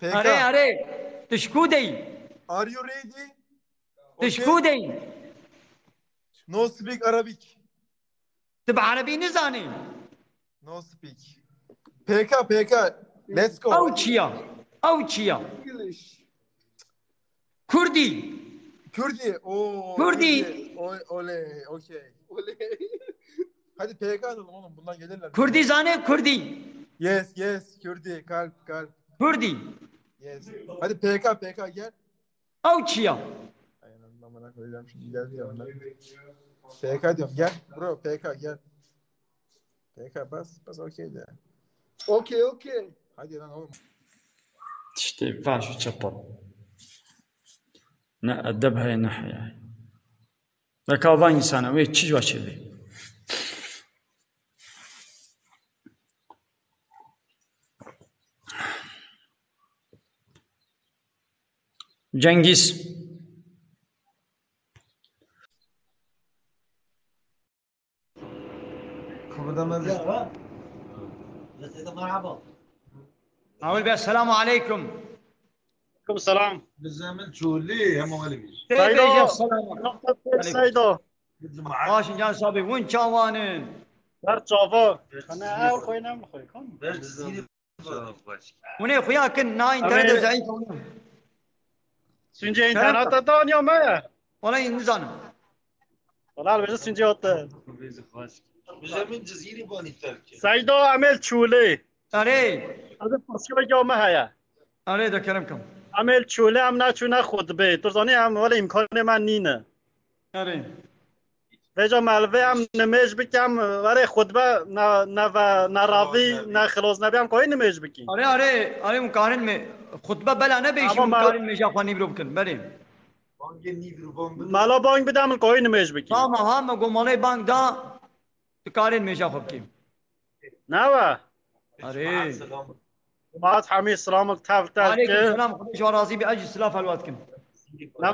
P K. Are, are. Tu ji ku de yî? Are you ready? Tu ji ku de yî? No speak Arabic. Tu bi erebî nizanî? No speak. P K, P K. Let's go. Ew çi ya? Ew çi ya? English. Kurdî. Kurdî. Oo, Kurdî. Kurdî. O-, oley, okey. Oley. Hadi P K alalım oğlum. Bundan gelirler. Kurdî zane Kurdî. Yes, yes. Kurdî. Kalp, kalp. Kurdî. Yes. Hadi P K, P K gel. Ew çi ya? Ay, ben amına koyacağım şimdi, geldi yanına. P K diyorum, gel. Bro, P K gel. P K bas, bas okey de. Okey, okey. Hadi lan oğlum. Tiştê faş û çepel. Ne edeb heye, ne heya. Weka van însana wê çi ji we çêbe? Cengîz. Kıpırdama bir. Awil be, selamu aleykum. Aleyküm selam. Bi zemil çûlî hema welî bî. Seydo. Seydo. Baş in can sabî, hûn çawan in? Her çava. Kana ew xwe ne mi xwe kan? Ber Cizîrî. Hûn ê xuya kin, na înternet zeîf e. Sûncê înternet de daniya me. Wala nizanim. Wala li vêjin Sûncê hate. Bize min Cizîrî banî terk. Seyda, em ê li Çûlê. Erê. Ez ê pirsgirêka me heye. Erê, de kerem kim. Em ê li Çûlê, em naçûne xutbê. Tu zanî em wele îmkanê me nîne. Erê. Vêca me li vê em nimêj bikim, erê xutbe ne, ne ve, ne ravî, ne xilos nebî, em koyê nimêj bikî. Erê, erê, erê, hûn karin me, xutbe bela nebe, îşî hûn karin mêja xwe nîvro bikin, berê. Mala bang bide, min koyê nimêj bikî. Tamam, ha, me go malê bang da, tu karê nimêja xwe bikî. Ne we? Erê. Cemaat hemî silamik tev te Aleykum selam, Xwedê ji we razî be, ez jî silav helwa dikim. Ne,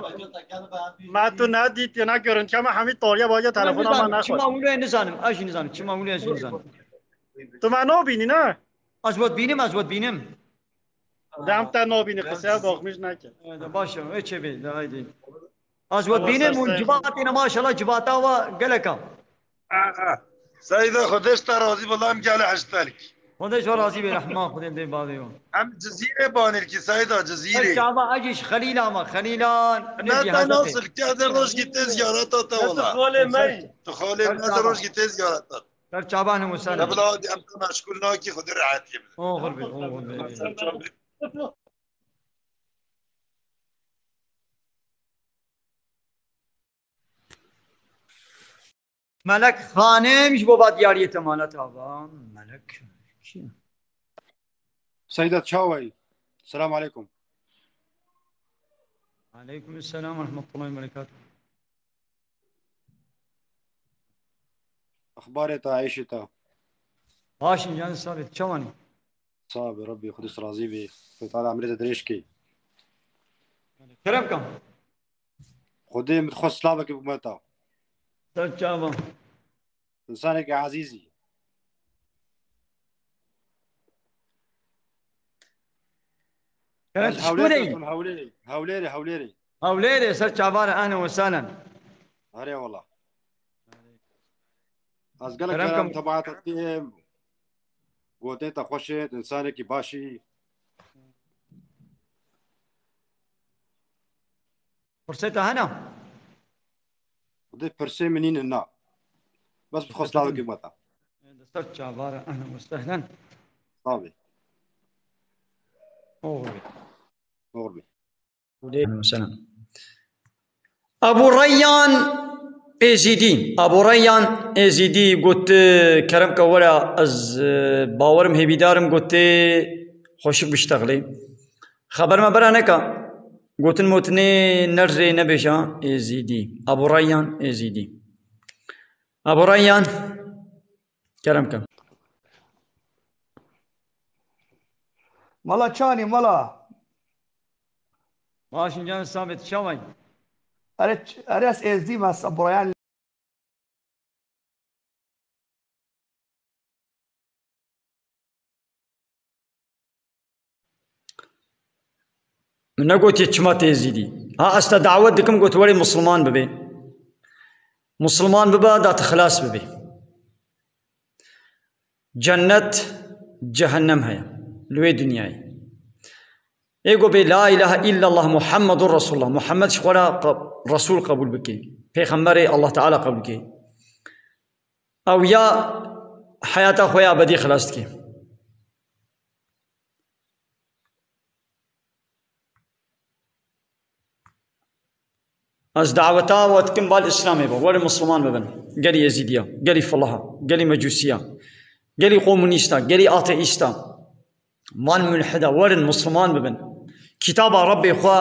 me tu nedîtiye, ne görüntüye, me hemî tariye baye telefona me nexwe. Çima wilo nizanim, ez jî nizanim, çima wilo ez jî nizanim. Tu me nabînî, ne? Ez we dibînim, ez we dibînim. Dem te nabînî, qiseye baxmîş neke. Evet, baş e, ê çê bê, de haydi. Ez we dibînim û civatê ne maşallah civata we gelek e. Aha. Seyda, Xwedê ji te razî be, em gelê hiştelk. Xwedê ji we razî be, rehma Xwedê dê bavê we. Em Cizîrê banîrkî, Seyda, Cizîrê. Çava ez jî ji Xelîla me, Xelîlan. Ne te nasıl, kerdê rojgî tê ziyareta te wala. Tu xalê me yî. Tu xalê me, rojgî tê ziyareta. Ser çavan û sen. Te bila hadi em te meşgul nakî, Xwedê rehetiyê bide. Oxir be, oxir be. Melek Xanim ji bo ba diyariyê te mane tava. Melek kî? Seyda çawayî. Selam aleykum. Aleykum selam ve rahmetullahi ve berekatuhu. Axbarê te, eyşê te. Baş in, can sabit, çawanî? Sax be, Rabbî Xwedê razî be. Xwedê Teala emrê te dirêj kê. Kerem kam. Xwedê min xwe slavekê bimeta. Ser çava. Însanekî ezîzî. Kerem, ez Hewlêrê, Hewlêrê, Hewlêrê. Hewlêrê, ser çavare, ehlen we sehlen. Erê wala. Ez gelek kerem, tebaeta te, gotê te xweş e, însanekî baş î. Pirsê te hene? Xwedê pirsê min nîne, na. Bes bi xwe slavekê bimeta. Ser çavare, ehlen we sehlen. Tabii. Oxir be. Oxir be. Aleykum selam. Abu Reyyan Êzîdî. Abu Reyyan Êzîdî got, e, kerem ke were ez, e, bawerim hêvîdarim, got, e, xweşik biştexlê. Xeber me bera neka. Gotin motinê nerz rê nebêja Êzîdî. Abu Reyyan Êzîdî. Abu Reyyan. Kerem ke. Mala çanî, mala. Baş in can sabit, çawan? Erê, erê ez Êzdî me, Abu Reyyan. Negotiye çima tê Êzîdî. Ha, ez te dawet dikim, got, "Werê Musulman bibê. Musulman bibe, da tu xilas bibê." Cennet, cehennem heye li wê dinyayê. Ê go bê la ilahe illallah Muhammedur Resulullah. Muhammed ji xwe re qe-, Resul qebûl bike. Pêxemberê Allah Teala qebûl bike. Ew ya heyata xwe ya ebedî xilas dike. Ez daweta we dikim bal Îslamê be. Werin Musulman bibin. Gelî Êzîdiya, gelî Filaha, gelî Mecûsiya, gelî Komunîsta, gelî Ateîsta. Van mulhida, werin Musulman bibin. Kitaba Rebbê xwe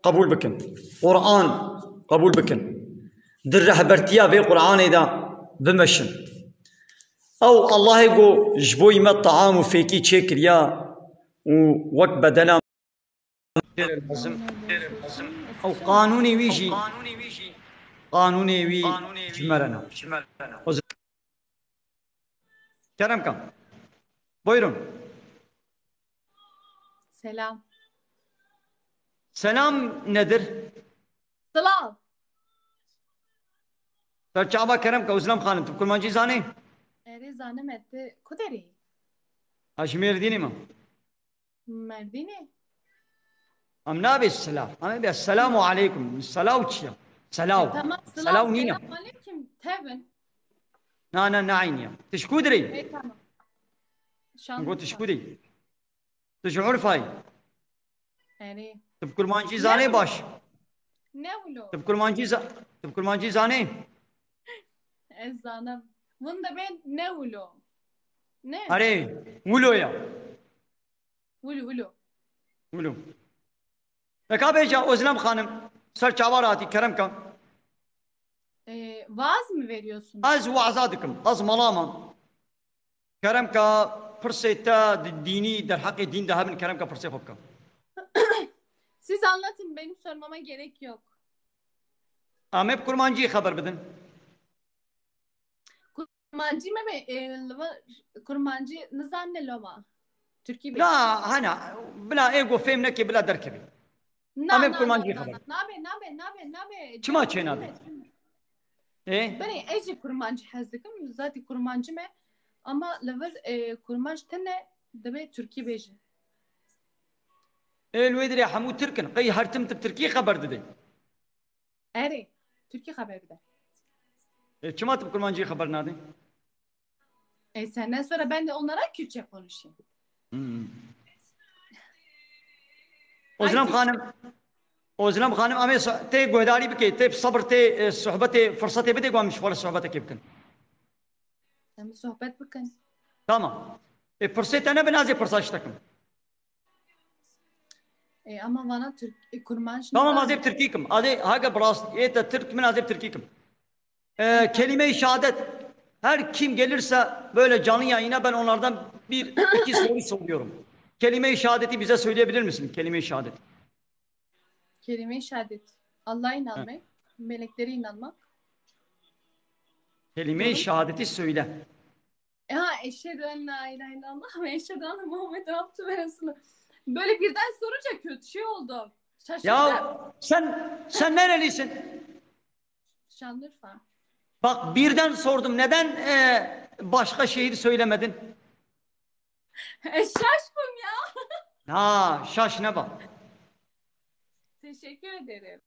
qebûl bikin. Quran qebûl bikin. Di rehbertiya vê Quranê de bimeşin. Ew Allahê ku ji bo me taam û fêkî çêkiriya û wek bedena Ew qanûnê wî jî, qanûnê wî ji me re ne. O z-, Kerem ka. Buyurun. Selam. Selam nedir? Silav. Ser çava kerem ka, Özlem Xanim, tu kurmancî zanî? Erê, zanim e, tu ku derê yî? Ha, ji Mêrdînê me. Merdînê? Em nabê silav. Em ê bê selamu aleykum. Selav çi ye? Selav. E, tamam, silav, selav nîne. Selam aleykum. Tevin. Na, na, na, aynı ya. Tu ji ku dirê? E, tamam. Şanlıurfa. Got tu ji ku dirê? Tu ji Urfayê? Erê. Tu bi kurmancî zanê baş? Ne wilo? Tu bi kurmancî za-, tu bi kurmancî zanê? Ez zanim. Hûn dibên ne wilo. Ne? Erê, wilo ya. Wilo, wilo. Wilo. Neka bêje Özlem Xanim, ser çava re hatî, kerem ka. Ee, vaaz mı veriyorsunuz? Ez waza dikim, ez mala me. Kerem ka, pirsê te di dînî, derheqê dîn de hebin, kerem ka pirsê xwe bike. Siz anlatın, benim sormama gerek yok. Em ê bi kurmancî xeber bidin. Kurmancî me be, e, li vir kurmancî nizanine loma. Tirkî be. Na, hena, bila ê go fêm neke, bila derkeve. Na, em ê bi na, kurmancî na, xeber. Na, nabe, nabe, nabe, nabe. Çima çê nabe? Ê? Berê, ez jî kurmancî hez dikim, zatî kurmancî me. Ama li vir, e, kurmanc tine dibe tirkî bêje. Ê, li wê dirê hemû tirk in. Qey her tim tu bi tirkî xeber didê? Erê, Tirkî xeber bide. E, çima tu bi kurmancî xeber nadê? E, senden sonra ben de onlara Kürtçe konuşayım. Hmm. Özlem Xanim, Özlem Xanim, em ê so-, tê guhdarî bike, tê sabir, tê, e, sohbetê, fırsatê bide, ku em ji xwe re sohbetekê bikin. Em sohbet bikin. Tamam. E, pirsê te nebin, ez ê pirsa ji te kim. E, ama vana Türk, e, kurmanc. Tamam, nizam. Az ê bi tirkî kim. Az ê, heke bi rast ê te tirk, min az ê bi tirkî kim. E, kelime-i şehadet. Her kim gelirse böyle canlı yayına, ben onlardan bir iki soru soruyorum. Kelime-i şehadeti bize söyleyebilir misin? Kelime-i şehadet. Kelime-i şehadet. Allah'a inanmak, meleklere inanmak. Kelime-i şehadeti söyle. Ya, eşhedü en la ilahe illallah ve eşhedü enne Muhammeden abdühü ve resulü. Böyle birden sorunca kötü şey oldu. Şaşırdım. Ya sen, sen nerelisin? Şanlıurfa. Bak, birden sordum. Neden, e, başka şehir söylemedin? E, şaşkın ya. Ha, şaş ne bak. Teşekkür ederim.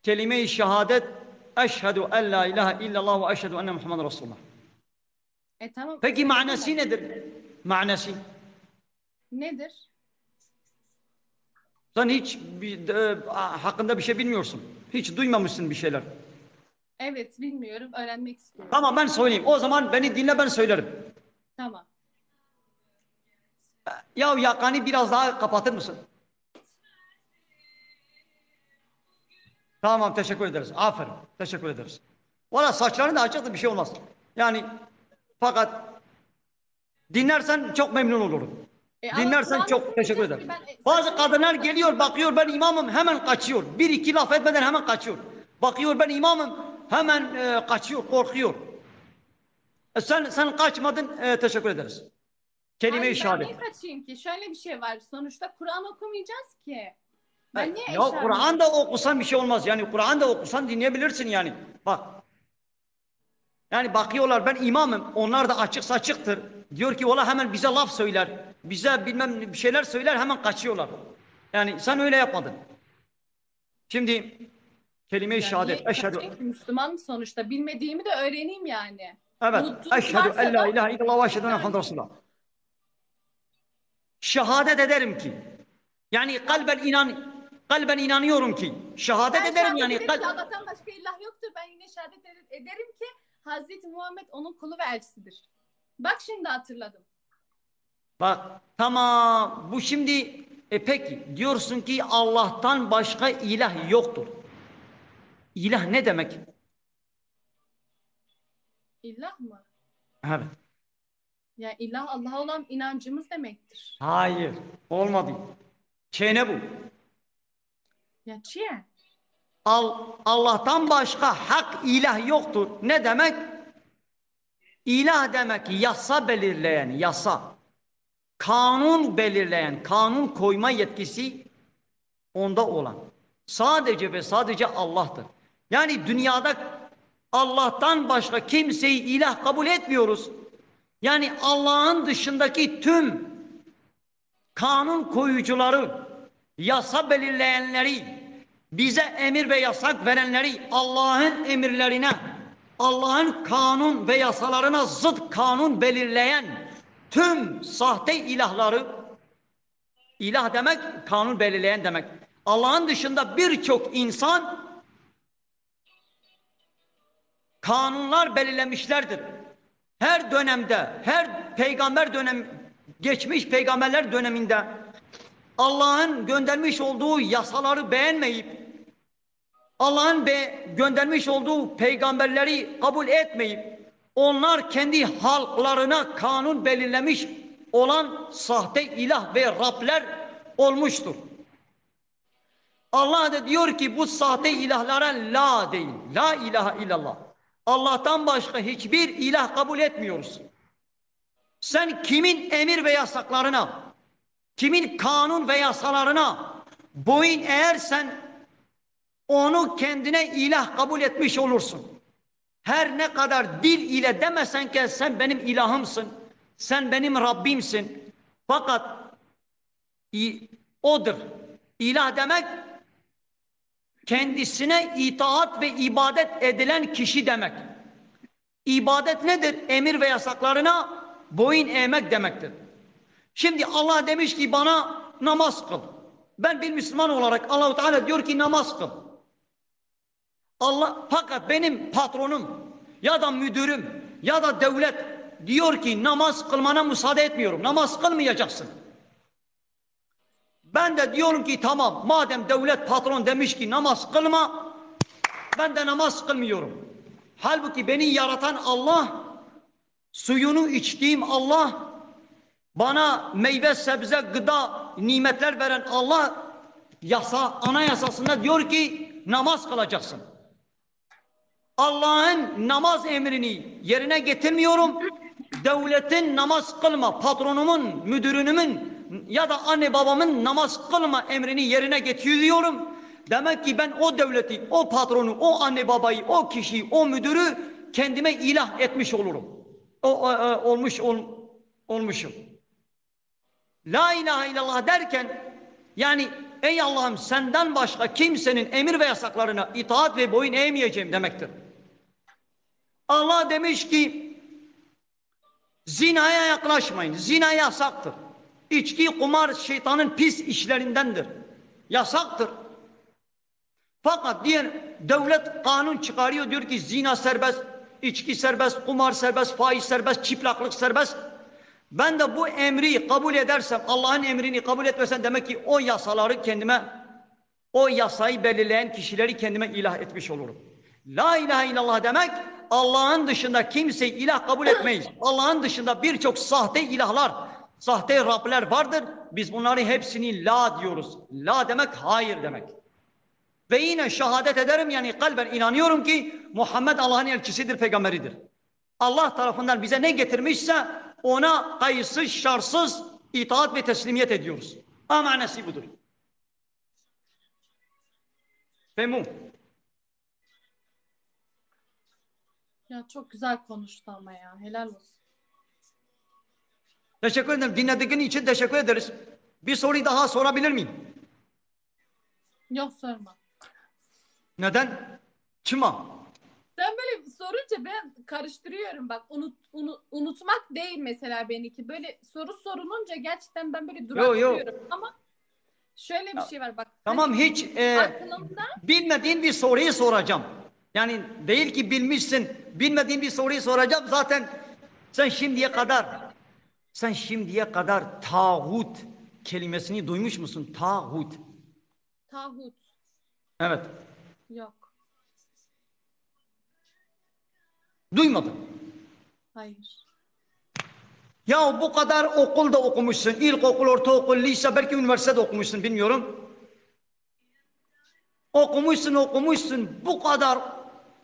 Kelime-i şehadet, eşhedü en la ilahe illallah ve eşhedü enne Muhammed Resulullah. E, tamam. Peki manası nedir? Manası? Nedir? Sen hiç bir, e, hakkında bir şey bilmiyorsun. Hiç duymamışsın bir şeyler. Evet, bilmiyorum. Öğrenmek istiyorum. Tamam, ben söyleyeyim. O zaman beni dinle, ben söylerim. Tamam. Ya yakanı biraz daha kapatır mısın? Tamam, teşekkür ederiz. Aferin. Teşekkür ederiz. Valla saçların da açıktı, bir şey olmaz. Yani fakat dinlersen çok memnun olurum. E, ama dinlersen çok teşekkür ederim. Bazı kadınlar geliyor, bakıyor ben imamım, hemen kaçıyor. Bir iki laf etmeden hemen kaçıyor. Bakıyor ben imamım, hemen, e, kaçıyor, korkuyor. E, sen, sen kaçmadın, e, teşekkür ederiz. Kelime-i Hayır, ben niye şehadet. Kaçayım ki? Şöyle bir şey var. Sonuçta Kur'an okumayacağız ki. Ben niye Ya eşarım? Kur'an da okusan bir şey olmaz. Yani Kur'an da okusan dinleyebilirsin yani. Bak. Yani bakıyorlar, ben imamım. Onlar da açık saçıktır. Diyor ki valla hemen bize laf söyler. Bize bilmem bir şeyler söyler, hemen kaçıyorlar. Yani sen öyle yapmadın. Şimdi kelime-i Ya şehadet. niye Eşhedü kaçayım ki? Müslümanım sonuçta. Bilmediğimi de öğreneyim yani. Evet. Unuttuğum Eşhedü varsa en la da ilahe illallah ve eşhedü enne öğreneyim. Muhammeden Resulullah. Şehadet ederim ki. Yani kalben inan kalben inanıyorum ki. Şehadet Ben ederim şehadet yani. ederim Kal- ki Allah'tan başka ilah yoktur. Ben yine şehadet ed- ederim ki Hazreti Muhammed onun kulu ve elçisidir. Bak şimdi hatırladım. Bak, tamam, bu şimdi e, peki diyorsun ki Allah'tan başka ilah yoktur. İlah ne demek? İlah mı? Evet. Yani ilah Allah'a olan inancımız demektir. Hayır, olmadı. Çene bu. Ya çiye? Al, Allah'tan başka hak ilah yoktur. Ne demek? İlah demek yasa belirleyen, yasa. Kanun belirleyen, kanun koyma yetkisi onda olan. Sadece ve sadece Allah'tır. Yani dünyada Allah'tan başka kimseyi ilah kabul etmiyoruz. Yani Allah'ın dışındaki tüm kanun koyucuları, yasa belirleyenleri, bize emir ve yasak verenleri, Allah'ın emirlerine, Allah'ın kanun ve yasalarına zıt kanun belirleyen tüm sahte ilahları, ilah demek kanun belirleyen demek. Allah'ın dışında birçok insan kanunlar belirlemişlerdir. Her dönemde, her peygamber dönem, geçmiş peygamberler döneminde Allah'ın göndermiş olduğu yasaları beğenmeyip, Allah'ın be göndermiş olduğu peygamberleri kabul etmeyip, onlar kendi halklarına kanun belirlemiş olan sahte ilah ve Rabler olmuştur. Allah da diyor ki bu sahte ilahlara la deyin. La ilahe illallah. Allah'tan başka hiçbir ilah kabul etmiyoruz. Sen kimin emir ve yasaklarına, kimin kanun ve yasalarına boyun eğersen onu kendine ilah kabul etmiş olursun. Her ne kadar dil ile demesen ki sen benim ilahımsın, sen benim Rabbimsin. Fakat i- odur. İlah demek kendisine itaat ve ibadet edilen kişi demek. İbadet nedir? Emir ve yasaklarına boyun eğmek demektir. Şimdi Allah demiş ki bana namaz kıl. Ben bir Müslüman olarak Allahu Teala diyor ki namaz kıl. Allah, fakat benim patronum ya da müdürüm ya da devlet diyor ki namaz kılmana müsaade etmiyorum. Namaz kılmayacaksın. Ben de diyorum ki tamam, madem devlet patron demiş ki namaz kılma, ben de namaz kılmıyorum. Halbuki beni yaratan Allah, suyunu içtiğim Allah, bana meyve, sebze, gıda, nimetler veren Allah yasa, anayasasında diyor ki namaz kılacaksın. Allah'ın namaz emrini yerine getirmiyorum. Devletin namaz kılma, patronumun, müdürünümün ya da anne babamın namaz kılma emrini yerine getiriyorum. Demek ki ben o devleti, o patronu, o anne babayı, o kişiyi, o müdürü kendime ilah etmiş olurum. O, o, o- olmuş ol- olmuşum. La ilahe illallah derken yani ey Allah'ım senden başka kimsenin emir ve yasaklarına itaat ve boyun eğmeyeceğim demektir. Allah demiş ki zinaya yaklaşmayın. Zina yasaktır. İçki, kumar şeytanın pis işlerindendir. Yasaktır. Fakat diğer devlet kanun çıkarıyor, diyor ki zina serbest, içki serbest, kumar serbest, faiz serbest, çıplaklık serbest. Ben de bu emri kabul edersem, Allah'ın emrini kabul etmesem demek ki o yasaları kendime, o yasayı belirleyen kişileri kendime ilah etmiş olurum. La ilahe illallah demek Allah'ın dışında kimseyi ilah kabul etmeyiz. Allah'ın dışında birçok sahte ilahlar, sahte Rabler vardır. Biz bunların hepsini la diyoruz. La demek hayır demek. Ve yine şehadet ederim, yani kalben inanıyorum ki Muhammed Allah'ın elçisidir, peygamberidir. Allah tarafından bize ne getirmişse Ona kayıtsız, şartsız itaat ve teslimiyet ediyoruz. A manası budur. Fehmu. Ya çok güzel konuştu ama ya. Helal olsun. Teşekkür ederim. Dinlediğin için teşekkür ederiz. Bir soruyu daha sorabilir miyim? Yok, sorma. Neden? Çima? Sen böyle sorunca ben karıştırıyorum. Bak unut, unu- unutmak değil mesela benimki. Böyle soru sorulunca gerçekten ben böyle Yo, yo. duraksıyorum. Ama şöyle bir şey var bak. Tamam, Hani hiç e, aklımda bilmediğin bir soruyu soracağım. Yani değil ki bilmişsin, bilmediğin bir soruyu soracağım. Zaten sen şimdiye kadar, sen şimdiye kadar tağut kelimesini duymuş musun? Tağut. Tağut. Evet. Yok. Duymadım. Hayır. Ya bu kadar okul da okumuşsun. İlkokul, ortaokul, lise, belki üniversite de okumuşsun, bilmiyorum. Okumuşsun, okumuşsun. Bu kadar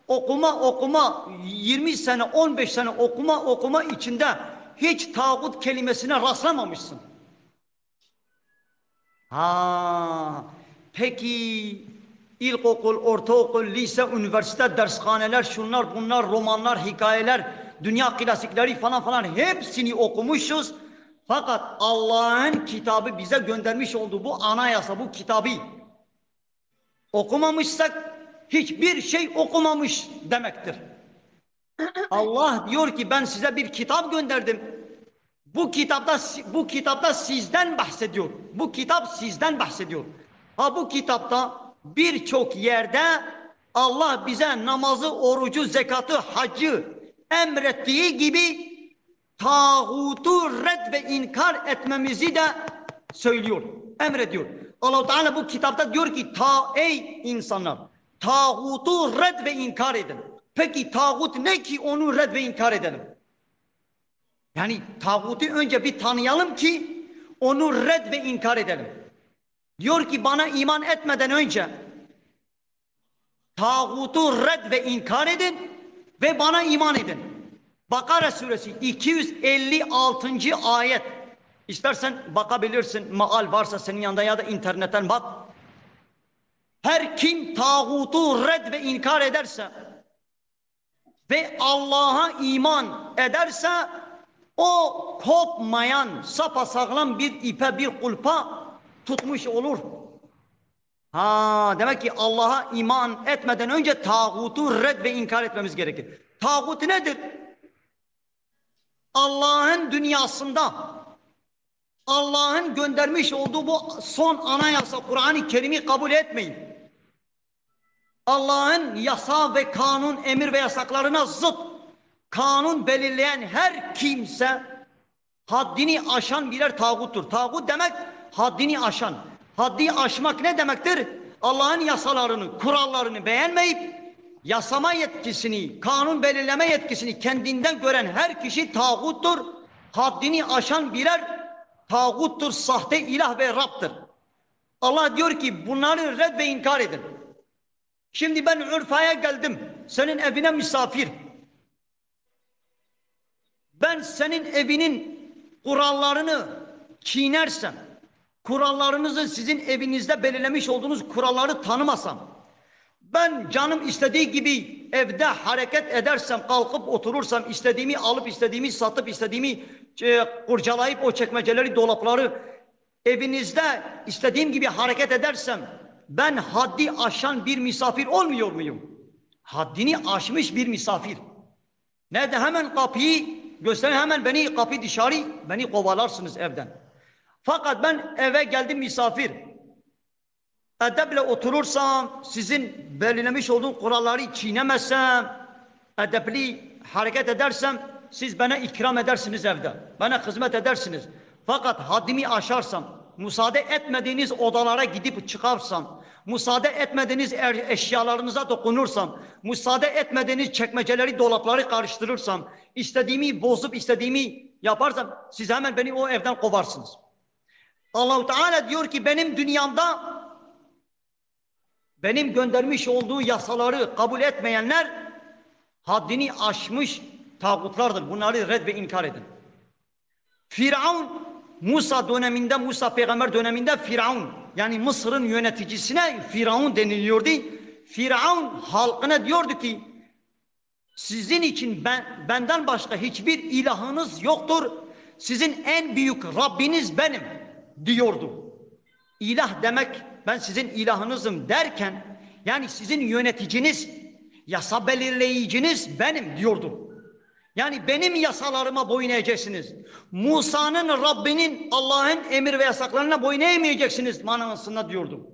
okuma, okuma, yirmi sene, on beş sene okuma, okuma içinde hiç tağut kelimesine rastlamamışsın. Ha, peki ilkokul, ortaokul, lise, üniversite, dershaneler, şunlar, bunlar, romanlar, hikayeler, dünya klasikleri falan falan hepsini okumuşuz. Fakat Allah'ın kitabı bize göndermiş olduğu bu anayasa, bu kitabı okumamışsak hiçbir şey okumamış demektir. Allah diyor ki ben size bir kitap gönderdim. Bu kitapta bu kitapta sizden bahsediyor. Bu kitap sizden bahsediyor. Ha bu kitapta birçok yerde Allah bize namazı, orucu, zekatı, hacı emrettiği gibi tağutu red ve inkar etmemizi de söylüyor, emrediyor. Allahu Teala bu kitapta diyor ki ta ey insanlar, tağutu red ve inkar edin. Peki tağut ne ki onu red ve inkar edelim? Yani tağutu önce bir tanıyalım ki onu red ve inkar edelim. Diyor ki bana iman etmeden önce tağutu red ve inkar edin ve bana iman edin. Bakara suresi iki yüz elli altıncı ayet. İstersen bakabilirsin, maal varsa senin yanında ya da internetten bak. Her kim tağutu red ve inkar ederse ve Allah'a iman ederse o kopmayan, sapasağlam bir ipe, bir kulpa tutmuş olur. Ha, demek ki Allah'a iman etmeden önce tağutu red ve inkar etmemiz gerekir. Tağut nedir? Allah'ın dünyasında Allah'ın göndermiş olduğu bu son anayasa Kur'an-ı Kerim'i kabul etmeyin. Allah'ın yasa ve kanun, emir ve yasaklarına zıt kanun belirleyen her kimse haddini aşan birer tağuttur. Tağut demek haddini aşan. Haddi aşmak ne demektir? Allah'ın yasalarını, kurallarını beğenmeyip yasama yetkisini, kanun belirleme yetkisini kendinden gören her kişi tağuttur. Haddini aşan birer tağuttur, sahte ilah ve Rab'tır. Allah diyor ki bunları red ve inkar edin. Şimdi ben Urfa'ya geldim. Senin evine misafir. Ben senin evinin kurallarını çiğnersem, kurallarınızı sizin evinizde belirlemiş olduğunuz kuralları tanımasam, ben canım istediği gibi evde hareket edersem, kalkıp oturursam, istediğimi alıp, istediğimi satıp, istediğimi e, kurcalayıp o çekmeceleri, dolapları evinizde istediğim gibi hareket edersem, ben haddi aşan bir misafir olmuyor muyum? Haddini aşmış bir misafir. Ne de hemen kapıyı gösterin, hemen beni kapı dışarı, beni kovalarsınız evden. Fakat ben eve geldim misafir. Edeple oturursam, sizin belirlemiş olduğunuz kuralları çiğnemezsem, edepli hareket edersem, siz bana ikram edersiniz evde. Bana hizmet edersiniz. Fakat haddimi aşarsam, müsaade etmediğiniz odalara gidip çıkarsam, müsaade etmediğiniz er- eşyalarınıza dokunursam, müsaade etmediğiniz çekmeceleri, dolapları karıştırırsam, istediğimi bozup istediğimi yaparsam, siz hemen beni o evden kovarsınız. Allahu Teala diyor ki benim dünyamda benim göndermiş olduğu yasaları kabul etmeyenler haddini aşmış tağutlardır. Bunları red ve inkar edin. Firavun, Musa döneminde, Musa peygamber döneminde Firavun, yani Mısır'ın yöneticisine Firavun deniliyordu. Firavun halkına diyordu ki, "Sizin için ben, benden başka hiçbir ilahınız yoktur. Sizin en büyük Rabbiniz benim," diyordu. İlah demek, "Ben sizin ilahınızım," derken, yani sizin yöneticiniz, yasa belirleyiciniz benim diyordu. Yani benim yasalarıma boyun eğeceksiniz. Musa'nın Rabbinin, Allah'ın emir ve yasaklarına boyun eğmeyeceksiniz manasında diyordu.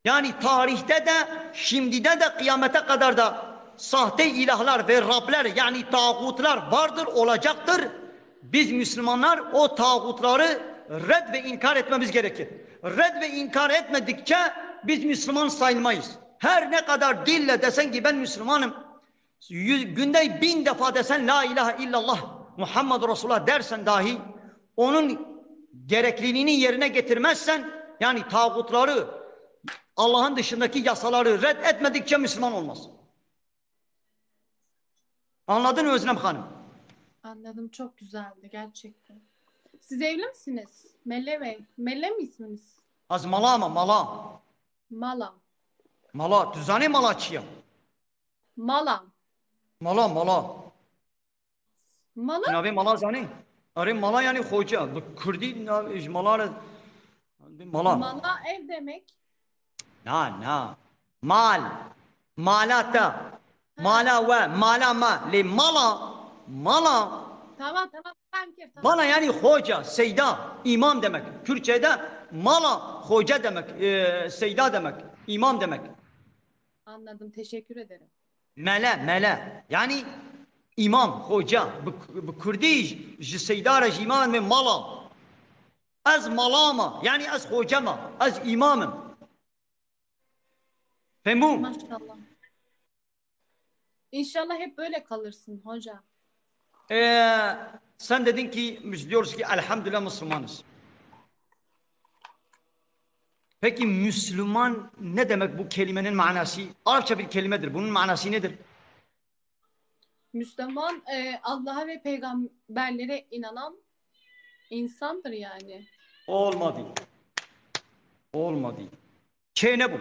Yani tarihte de, şimdide de, kıyamete kadar da sahte ilahlar ve Rabler, yani tağutlar vardır, olacaktır. Biz Müslümanlar o tağutları red ve inkar etmemiz gerekir. Red ve inkar etmedikçe biz Müslüman sayılmayız. Her ne kadar dille desen ki ben Müslümanım, yüz, günde bin defa desen "La ilahe illallah Muhammedur Resulullah" dersen dahi, onun gerekliliğini yerine getirmezsen, yani tağutları, Allah'ın dışındaki yasaları red etmedikçe Müslüman olmaz. Anladın mı Özlem Hanım? Anladım, çok güzeldi gerçekten. Siz evli misiniz? Mele Bey. Mele mi isminiz? Az Mala mı? Mala. Mala. Mala. Tu zanî Mala çi ya? Mala. Mala, Mala. Mala? Tu navê Mala zanî? Erê, Mala yani xoca. Bi Kurdî nav-, ji Mala re, Mala. Mala ev demek. Na, na. Mal. Mala te. Mala we, mala me. Lê Mala, Mala. Tamam, tamam. Tamam, kir, tamam. Mala yani xoca, seyda, imam demek. Kürtçe'de Mala, xoca demek, e, seyda demek, imam demek. Anladım, teşekkür ederim. Mele, mele. Yani imam, xoca. Bi, bi Kurdî ji seyda re, ji imam me Mala. Ez Mala me, yani ez xoca me, ez imam im. Fehmû? Maşallah. İnşallah hep böyle kalırsın hoca. Ee, sen dedin ki, biz diyoruz ki elhamdülillah Müslümanız. Peki Müslüman ne demek, bu kelimenin manası? Arapça bir kelimedir. Bunun manası nedir? Müslüman, e, Allah'a ve peygamberlere inanan insandır yani. Olmadı. Olmadı. Şey ne bu?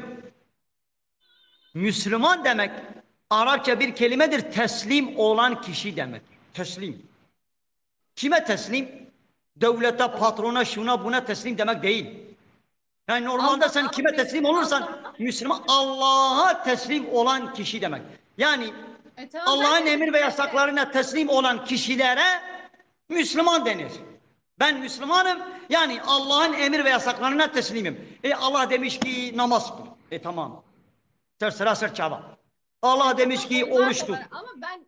Müslüman demek Arapça bir kelimedir. Teslim olan kişi demek. Teslim. Kime teslim? Devlete, patrona, şuna, buna teslim demek değil. Yani normalde sen kime teslim olursan, Müslüman, Allah'a teslim olan kişi demek. Yani Allah'ın emir ve yasaklarına teslim olan kişilere Müslüman denir. Ben Müslümanım, yani Allah'ın emir ve yasaklarına teslimim. E, Allah demiş ki namaz kıl. E, tamam. Ser sıra ser çava. Allah demiş ki oruç tut. Ama ben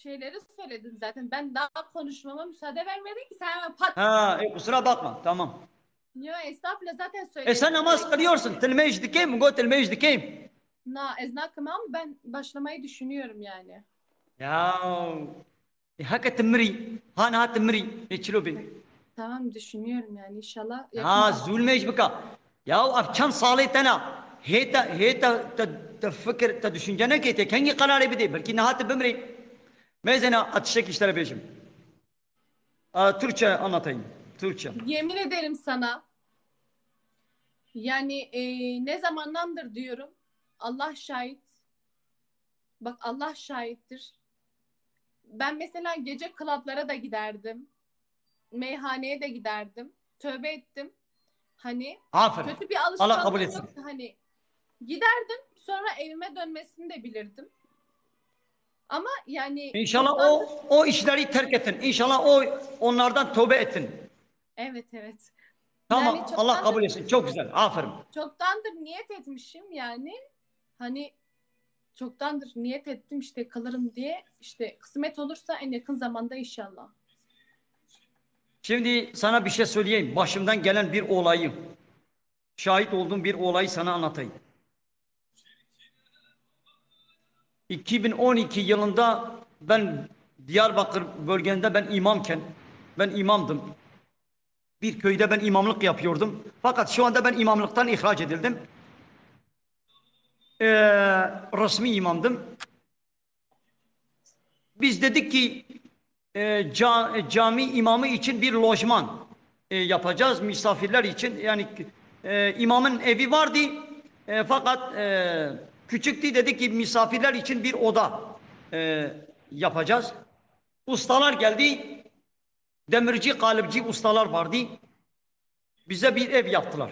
şeyleri söyledim zaten. Ben daha konuşmama müsaade vermedin ki, sen hemen pat. Ha, e, kusura bakma. Tamam. Yok, estağfurullah, zaten söyledim. E, sen namaz kılıyorsun. Tilmêj dikêm, go tilmêj dikêm. Na, ez nakim ama ben başlamayı düşünüyorum yani. Ya. E, heke tu mirî, ha niha tu mirî, e, çilo bê. Tamam, düşünüyorum yani, inşallah. Ha, zulmêj bika. Ya ev çend salê te ne? Hê te, hê te, te, te fikir, te düşünce neke, te kengî qerarê bidê? Belkî niha tu bimrî. Mêzena, a tiştekî ji te re bêjim. A, Türkçe anlatayım. Türkçe. Yemin ederim sana. Yani, e, ne zamandandır diyorum. Allah şahit. Bak, Allah şahittir. Ben mesela gece klaplara da giderdim. Meyhaneye de giderdim. Tövbe ettim. Hani Aferin. Kötü bir Allah kabul alışkanlığım etsin. Yoktu. Hani giderdim, sonra evime dönmesini de bilirdim. Ama yani İnşallah o çoktandır o işleri terk ettin. İnşallah o onlardan tövbe ettin. Evet, evet. Tamam. Yani Allah kabul çoktandır etsin. Çok güzel. Aferin. Çoktandır niyet etmişim yani. Hani çoktandır niyet ettim işte, kalırım diye. İşte kısmet olursa en yakın zamanda inşallah. Şimdi sana bir şey söyleyeyim. Başımdan gelen bir olayı, şahit olduğum bir olayı sana anlatayım. iki bin on iki yılında ben Diyarbakır bölgende ben imamken, ben imamdım. Bir köyde ben imamlık yapıyordum. Fakat şu anda ben imamlıktan ihraç edildim. Ee, resmi imamdım. Biz dedik ki e, ca- e, cami imamı için bir lojman e, yapacağız misafirler için. Yani e, imamın evi vardı e, fakat e, küçüktü, dedi ki misafirler için bir oda e, yapacağız. Ustalar geldi. Demirci, kalıpçı ustalar vardı. Bize bir ev yaptılar.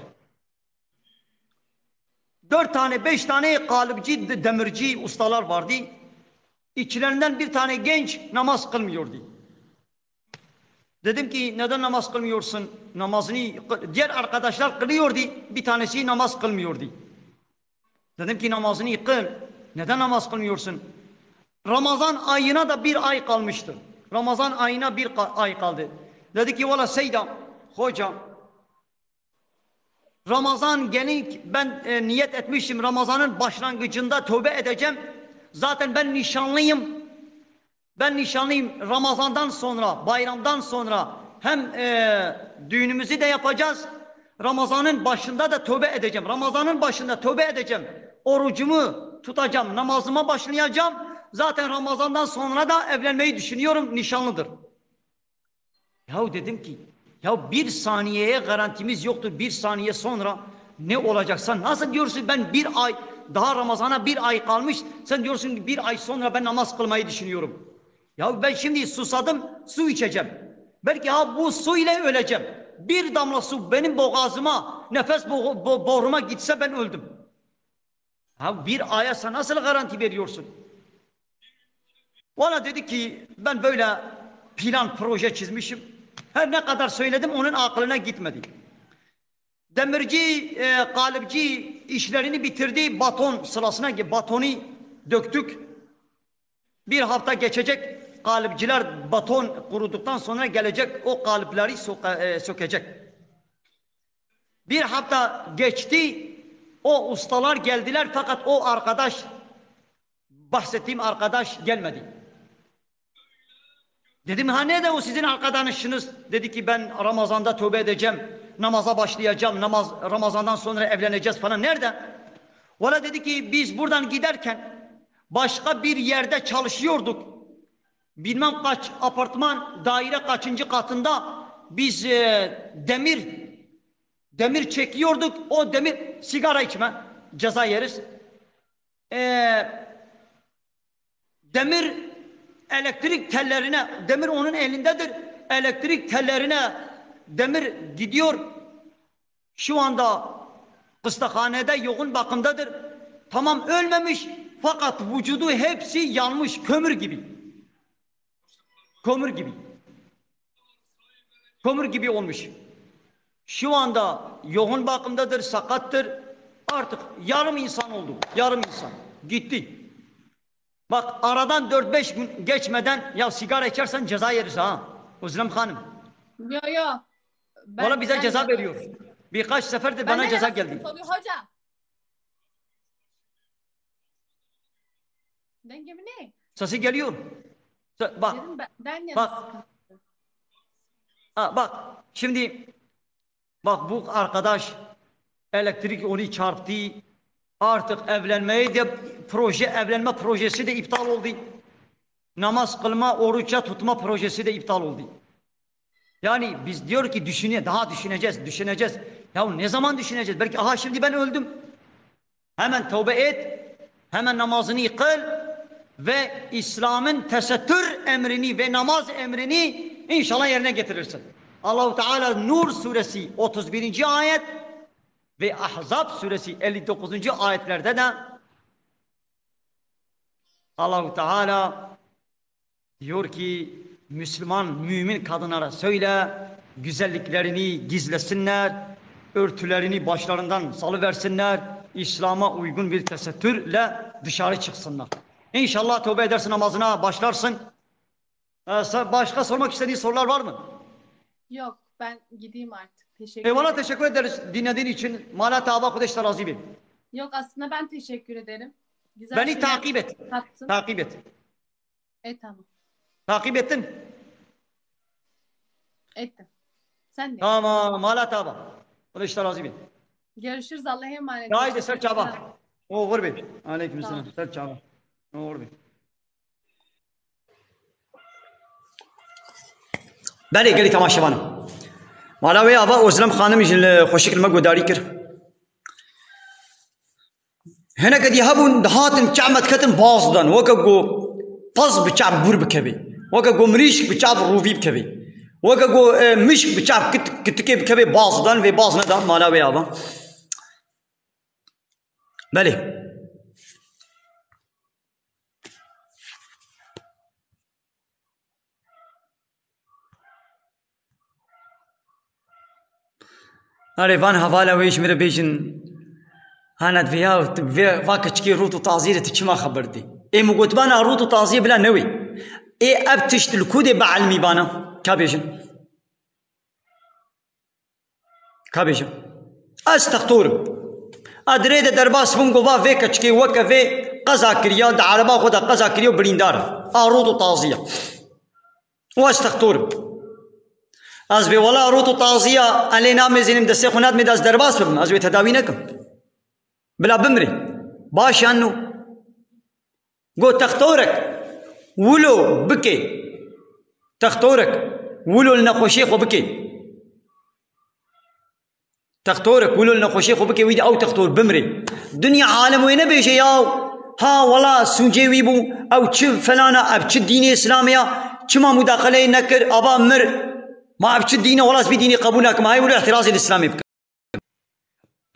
Dört tane, beş tane kalıpçı, de- demirci ustalar vardı. İçlerinden bir tane genç namaz kılmıyordu. Dedim ki neden namaz kılmıyorsun? Namazını kı- diğer arkadaşlar kılıyordu. Bir tanesi namaz kılmıyordu. Dedim ki namazını kıl. Neden namaz kılmıyorsun? Ramazan ayına da bir ay kalmıştı. Ramazan ayına bir ka- ay kaldı. Dedi ki valla Seyda, hocam, Ramazan gelince ben e, niyet etmiştim Ramazan'ın başlangıcında tövbe edeceğim. Zaten ben nişanlıyım. Ben nişanlıyım. Ramazan'dan sonra, bayramdan sonra hem e, düğünümüzü de yapacağız. Ramazan'ın başında da tövbe edeceğim. Ramazan'ın başında tövbe edeceğim. Orucumu tutacağım, namazıma başlayacağım. Zaten Ramazan'dan sonra da evlenmeyi düşünüyorum, nişanlıdır. Yahu dedim ki, ya bir saniyeye garantimiz yoktur. Bir saniye sonra ne olacaksa nasıl diyorsun ben bir ay, daha Ramazan'a bir ay kalmış, sen diyorsun ki bir ay sonra ben namaz kılmayı düşünüyorum. Ya ben şimdi susadım, su içeceğim. Belki ha bu su ile öleceğim. Bir damla su benim boğazıma, nefes bo- bo- boruma gitse ben öldüm. Ha bir aya sen nasıl garanti veriyorsun? Valla dedi ki ben böyle plan proje çizmişim. Her ne kadar söyledim onun aklına gitmedi. Demirci, e, kalıpçı işlerini bitirdi. Baton sırasına ge- batonu döktük. Bir hafta geçecek, kalıpçılar baton kuruduktan sonra gelecek o kalıpları soka- e, sökecek. Bir hafta geçti, o ustalar geldiler fakat o arkadaş, bahsettiğim arkadaş gelmedi. Dedim ha nerede o sizin arkadaşınız? Dedi ki ben Ramazan'da tövbe edeceğim, namaza başlayacağım, namaz Ramazan'dan sonra evleneceğiz falan. Nerede? Valla dedi ki biz buradan giderken başka bir yerde çalışıyorduk. Bilmem kaç apartman, daire kaçıncı katında biz e, demir demir çekiyorduk. O demir sigara içme, ceza yeriz. E, demir elektrik tellerine, demir onun elindedir. Elektrik tellerine demir gidiyor. Şu anda kıstahanede yoğun bakımdadır. Tamam ölmemiş fakat vücudu hepsi yanmış, kömür gibi. Kömür gibi. Kömür gibi olmuş. Şu anda yoğun bakımdadır, sakattır. Artık yarım insan oldu. Yarım insan. Gitti. Bak aradan dört beş gün geçmeden ya sigara içersen ceza yeriz ha. Özlem Hanım. Yo yo. Valla bize ceza veriyor. Birkaç sefer de bana ceza geldi. Hocam. Dengemi ne? Sesi geliyor. Bak. Dedim ben, ben bak. Ha, bak. Şimdi bak bu arkadaş elektrik onu çarptı. Artık evlenmeyi de proje, evlenme projesi de iptal oldu. Namaz kılma, oruç tutma projesi de iptal oldu. Yani biz diyor ki düşüne, daha düşüneceğiz, düşüneceğiz. Ya ne zaman düşüneceğiz? Belki aha şimdi ben öldüm. Hemen tövbe et, hemen namazını kıl ve İslam'ın tesettür emrini ve namaz emrini inşallah yerine getirirsin. Allahu Teala Nur suresi otuz birinci ayet ve Ahzab suresi elli dokuzuncu ayetlerde de Allahu Teala diyor ki Müslüman, mümin kadınlara söyle, güzelliklerini gizlesinler, örtülerini başlarından salıversinler, İslam'a uygun bir tesettürle dışarı çıksınlar. İnşallah tövbe edersin, namazına başlarsın. Ee, sa- başka sormak istediğin sorular var mı? Yok, ben gideyim artık. Teşekkür Eyvallah, ederim. Teşekkür ederiz dinlediğin için. Mala tava Kudeş razı bin. Yok, aslında ben teşekkür ederim. Güzel Beni şeyler takip et. kattın. Takip et. E tamam. Takip ettin. Ettim. Sen de. Tamam, mala tava. Kudeş razı bin. Görüşürüz. Allah'a emanet olun. Haydi ser çava. Oğur bin. Aleyküm selam. Tamam. Ser çava. Oğur bin. Belê, gelî temaşevan. Mala wê ava Ozlem Xanim jî li xweşik li me guhdarî kir. Hineke dî hebûn, dihatin çav me diketin, baz dan. Weke ku pez bi çav bûr bikevê. Weke ku mirîşk bi çav rûvî bikevê. Weke ku, e, mişk bi çav kit-, kitikê bikevê, baz dan, vê baz neda mala wê ava. Belê. Erê, van hevala wê ji min re bêjin, hana divê ya, tu vê, va keçikê rût û tazî re tu çima xeber dî? Ê, min gotibana rût û taziyê bila newê. Ê, ev tişt li ku dê bielmîbana? Ka bêjin. Ka bêjin. Ez textor im. A dirê de derbas bûm, go va vê keçikê weke vê qeza kiriya, di ereba xwe de qeza kiriya û birîndar e. A rût û tazî ye. Û ez textor im. Ez bê wela rût û tazî ya, ez lê namêzînim, destê xwe nadimê de ez derbas bibim. Ez wê tedawî nekim. Bila bimrê. Baş yan nû. Got, textorek wilo bike. Textorek wilo li nexweşiyê xwe bike. Textorek wilo li nexweşiyê xwe bike, wî de ew textor bimrê. Dinya alem wê nebêje ya, ha wela sûcê wî bû, ew çi felana, ev çi dînê Îslamê ya, çima mudaxeleyê nekir, ava mir. Ma ev çi dîn e, wela ez vî dînê qebûl nakim, hay wilo îhtirazê li Îslamê bikim.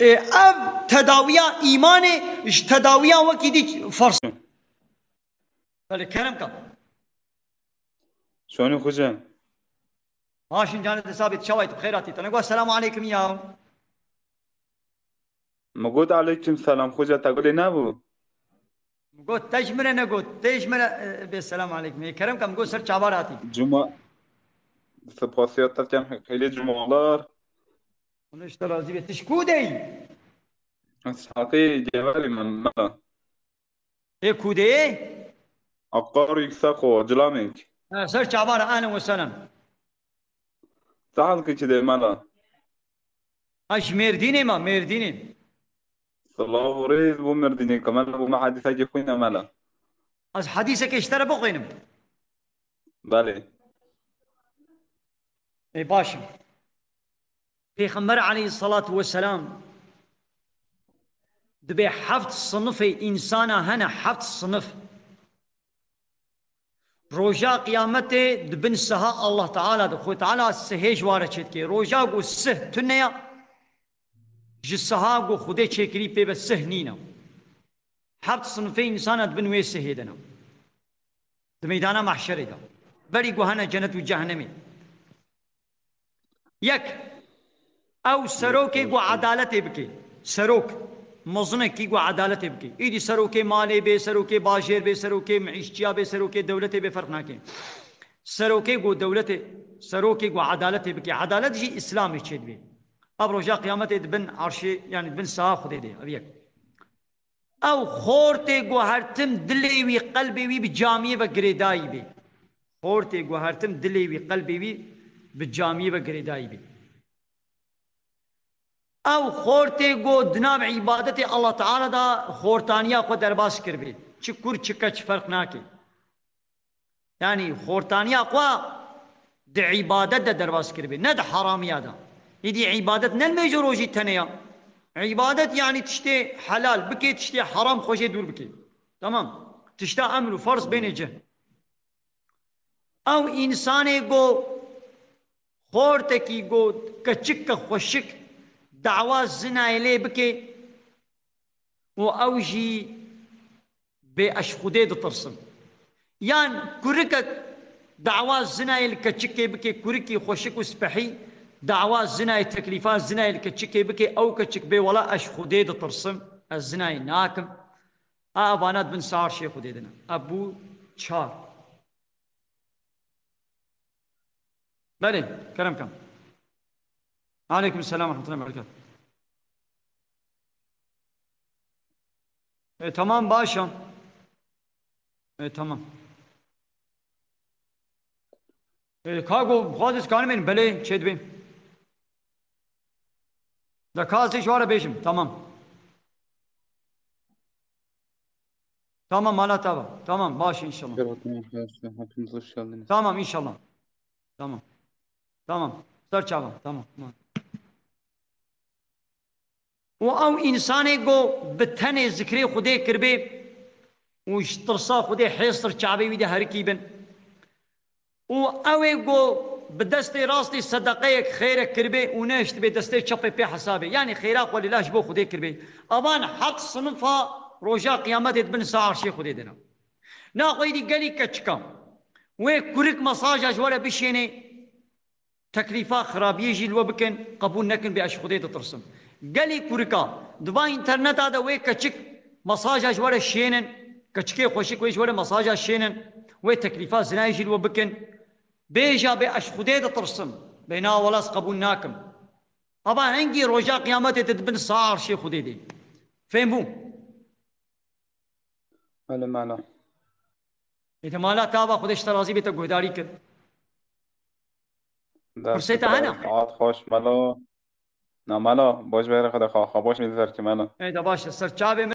Ê, ev tedawiya îmanê ji tedawiya wekî dî ferz. Belê, kerem ka. Şonî xuce. Haşim canê de sabit, çawayt, bi xêr hatî. Te ne got, "Selamu aleykum" ya. Mi got, "Aleykum selam", xuce, te gulê nebû? Mi got, "Te ji min re negot, te ji min re, e, bê selam aleykum." Ê, kerem ka, mi got, "Ser çavar hatî." Cuma, spasiya te kem, xeylê cumalar. Hûn ji te razî be. Tu ji ku de yî? Ez Heqî Geverî me, mela. Ê, ku de yî? Aqar Yüksek o, Cilamêk. Ha, ser çavar, ehlen we sehlen. Te hal ki çi de, mela? Ha, ji Mêrdînê me, Mêrdînê. Silav û rêz bo Mêrdînê ke, mela, bo me hedîsekê xwîne, mela. Ez hedîsekê ji te re bixwînim. Belê. Ê, baş e. Pêxember aleyhisselatu vesselam dibê heft sinifê însana hene, heft sinif. Roja qiyametê di bin siha Allah Teala de, Xwe Teala sihê ji wa re çêdike. Roja ku sih tune ya, ji siha ku Xwedê çêkirî pê ve sih nîne. Heft sinifê însana di bin wê sihê de ne. Di meydana mahşerê de. Berî ku hene cenet û cehennemê. Yek, ew serokê ku edaletê bike. Serok, mezinekî ku edaletê bike. Îdî serokê malê bê, serokê bajêr bê, serokê meîşçiya bê, serokê dewletê bê, ferq nake. Serokê ku dewletê, serokê ku edaletê bike. Edalet jî Îslamê çêdibê. Ev roja qiyametê di bin arşê, yanî di bin saha Xwedê de. Ev yek. Ew xortê ku her tim dilê wî, qelbê wî bi camiyê ve girêdayî bê. Xortê ku her tim dilê wî, qelbê wî bi camiyê ve girêdayî bê. Ew xortê ku di nav îbadetê Allah Teala de xortaniya xwe derbas kiribê. Çi kur, çi keç ferq nake. Yanî xortaniya xwe di îbadet de derbas kiribê, ne di haramiya de. Îdî îbadet ne li mêj û rojî tenê ya. Îbadet yanî tiştê helal bikê, tiştê haram xwe jê dûr bikê. Tamam. Tişta emr û ferz bênê cih. Ew însanê ku xortekî ku keçik ke xweşik dawa zinayê lê bikê û ew jî bê ez ji Xwedê ditirsim. Yan kurikek dawa zinayê li keçikê bike, kurikî xweşik û spehî, dawa zinayê, teklîfa zinayê li keçikê bike, ew keçik bê wela ez ji Xwedê ditirsim, ez zinayê nakim. A, evana di bin saha arşê Xwedê de ne. Ev bû çar. Belê, kerem kan. Aleyküm selam ve rahmetullahi ve berekatuhu. E, tamam, baş e. E, tamam. E, ka go, xwaz ez kanim ên, belê, çêdibê. Da ka ez ê ji wa re bêjim, tamam. Tamam, mala te be. Tamam, baş inşallah. Merhaba, hoş geldiniz. Tamam, inşallah. Tamam. Tamam. Ser çavan. Tamam. Tamam. Û ew însanê ku bi tenê zikrê Xwedê kiribê û ji tirsa Xwedê hêstir çavê wî de herikî bin. Û ew ê ku bi destê rastî sedeqeyek, xêrek kiribê û nehiştibê destê çepê pê hesabê. Yanî xêra xwe lila ji bo Xwedê kiribê. Evan heft sinifa roja qiyametê dibin sa arşê Xwedê de ne. Naxweyî dî gelî keçika. Wê kurik mesaja ji we re bişênê. Teklîfa xirabiyê jî li we bikin, qebûl nekin, bê ez ji Xwedê ditirsim. Gelî kurika, di va înterneta de wê keçik mesaja ji we re şênin, keçikê xweşik wê ji we re mesaja şênin, wê teklîfa zinayê jî li we bikin. Bêja bê ez ji Xwedê ditirsim, bê na wela ez qebûl nakim. Ava hingî roja qiyametê tu dibin sa arşê Xwedê de. Fêm bû? Belê mala. Ê de mala tava Xwedê ji te razî bê te guhdarî kir. Dest Pirsê te hene? Saet xweş melo. Na melo, boş bere xwe de xwe, xwe boş nî ser ki melo. Ê de baş e, ser çavê min.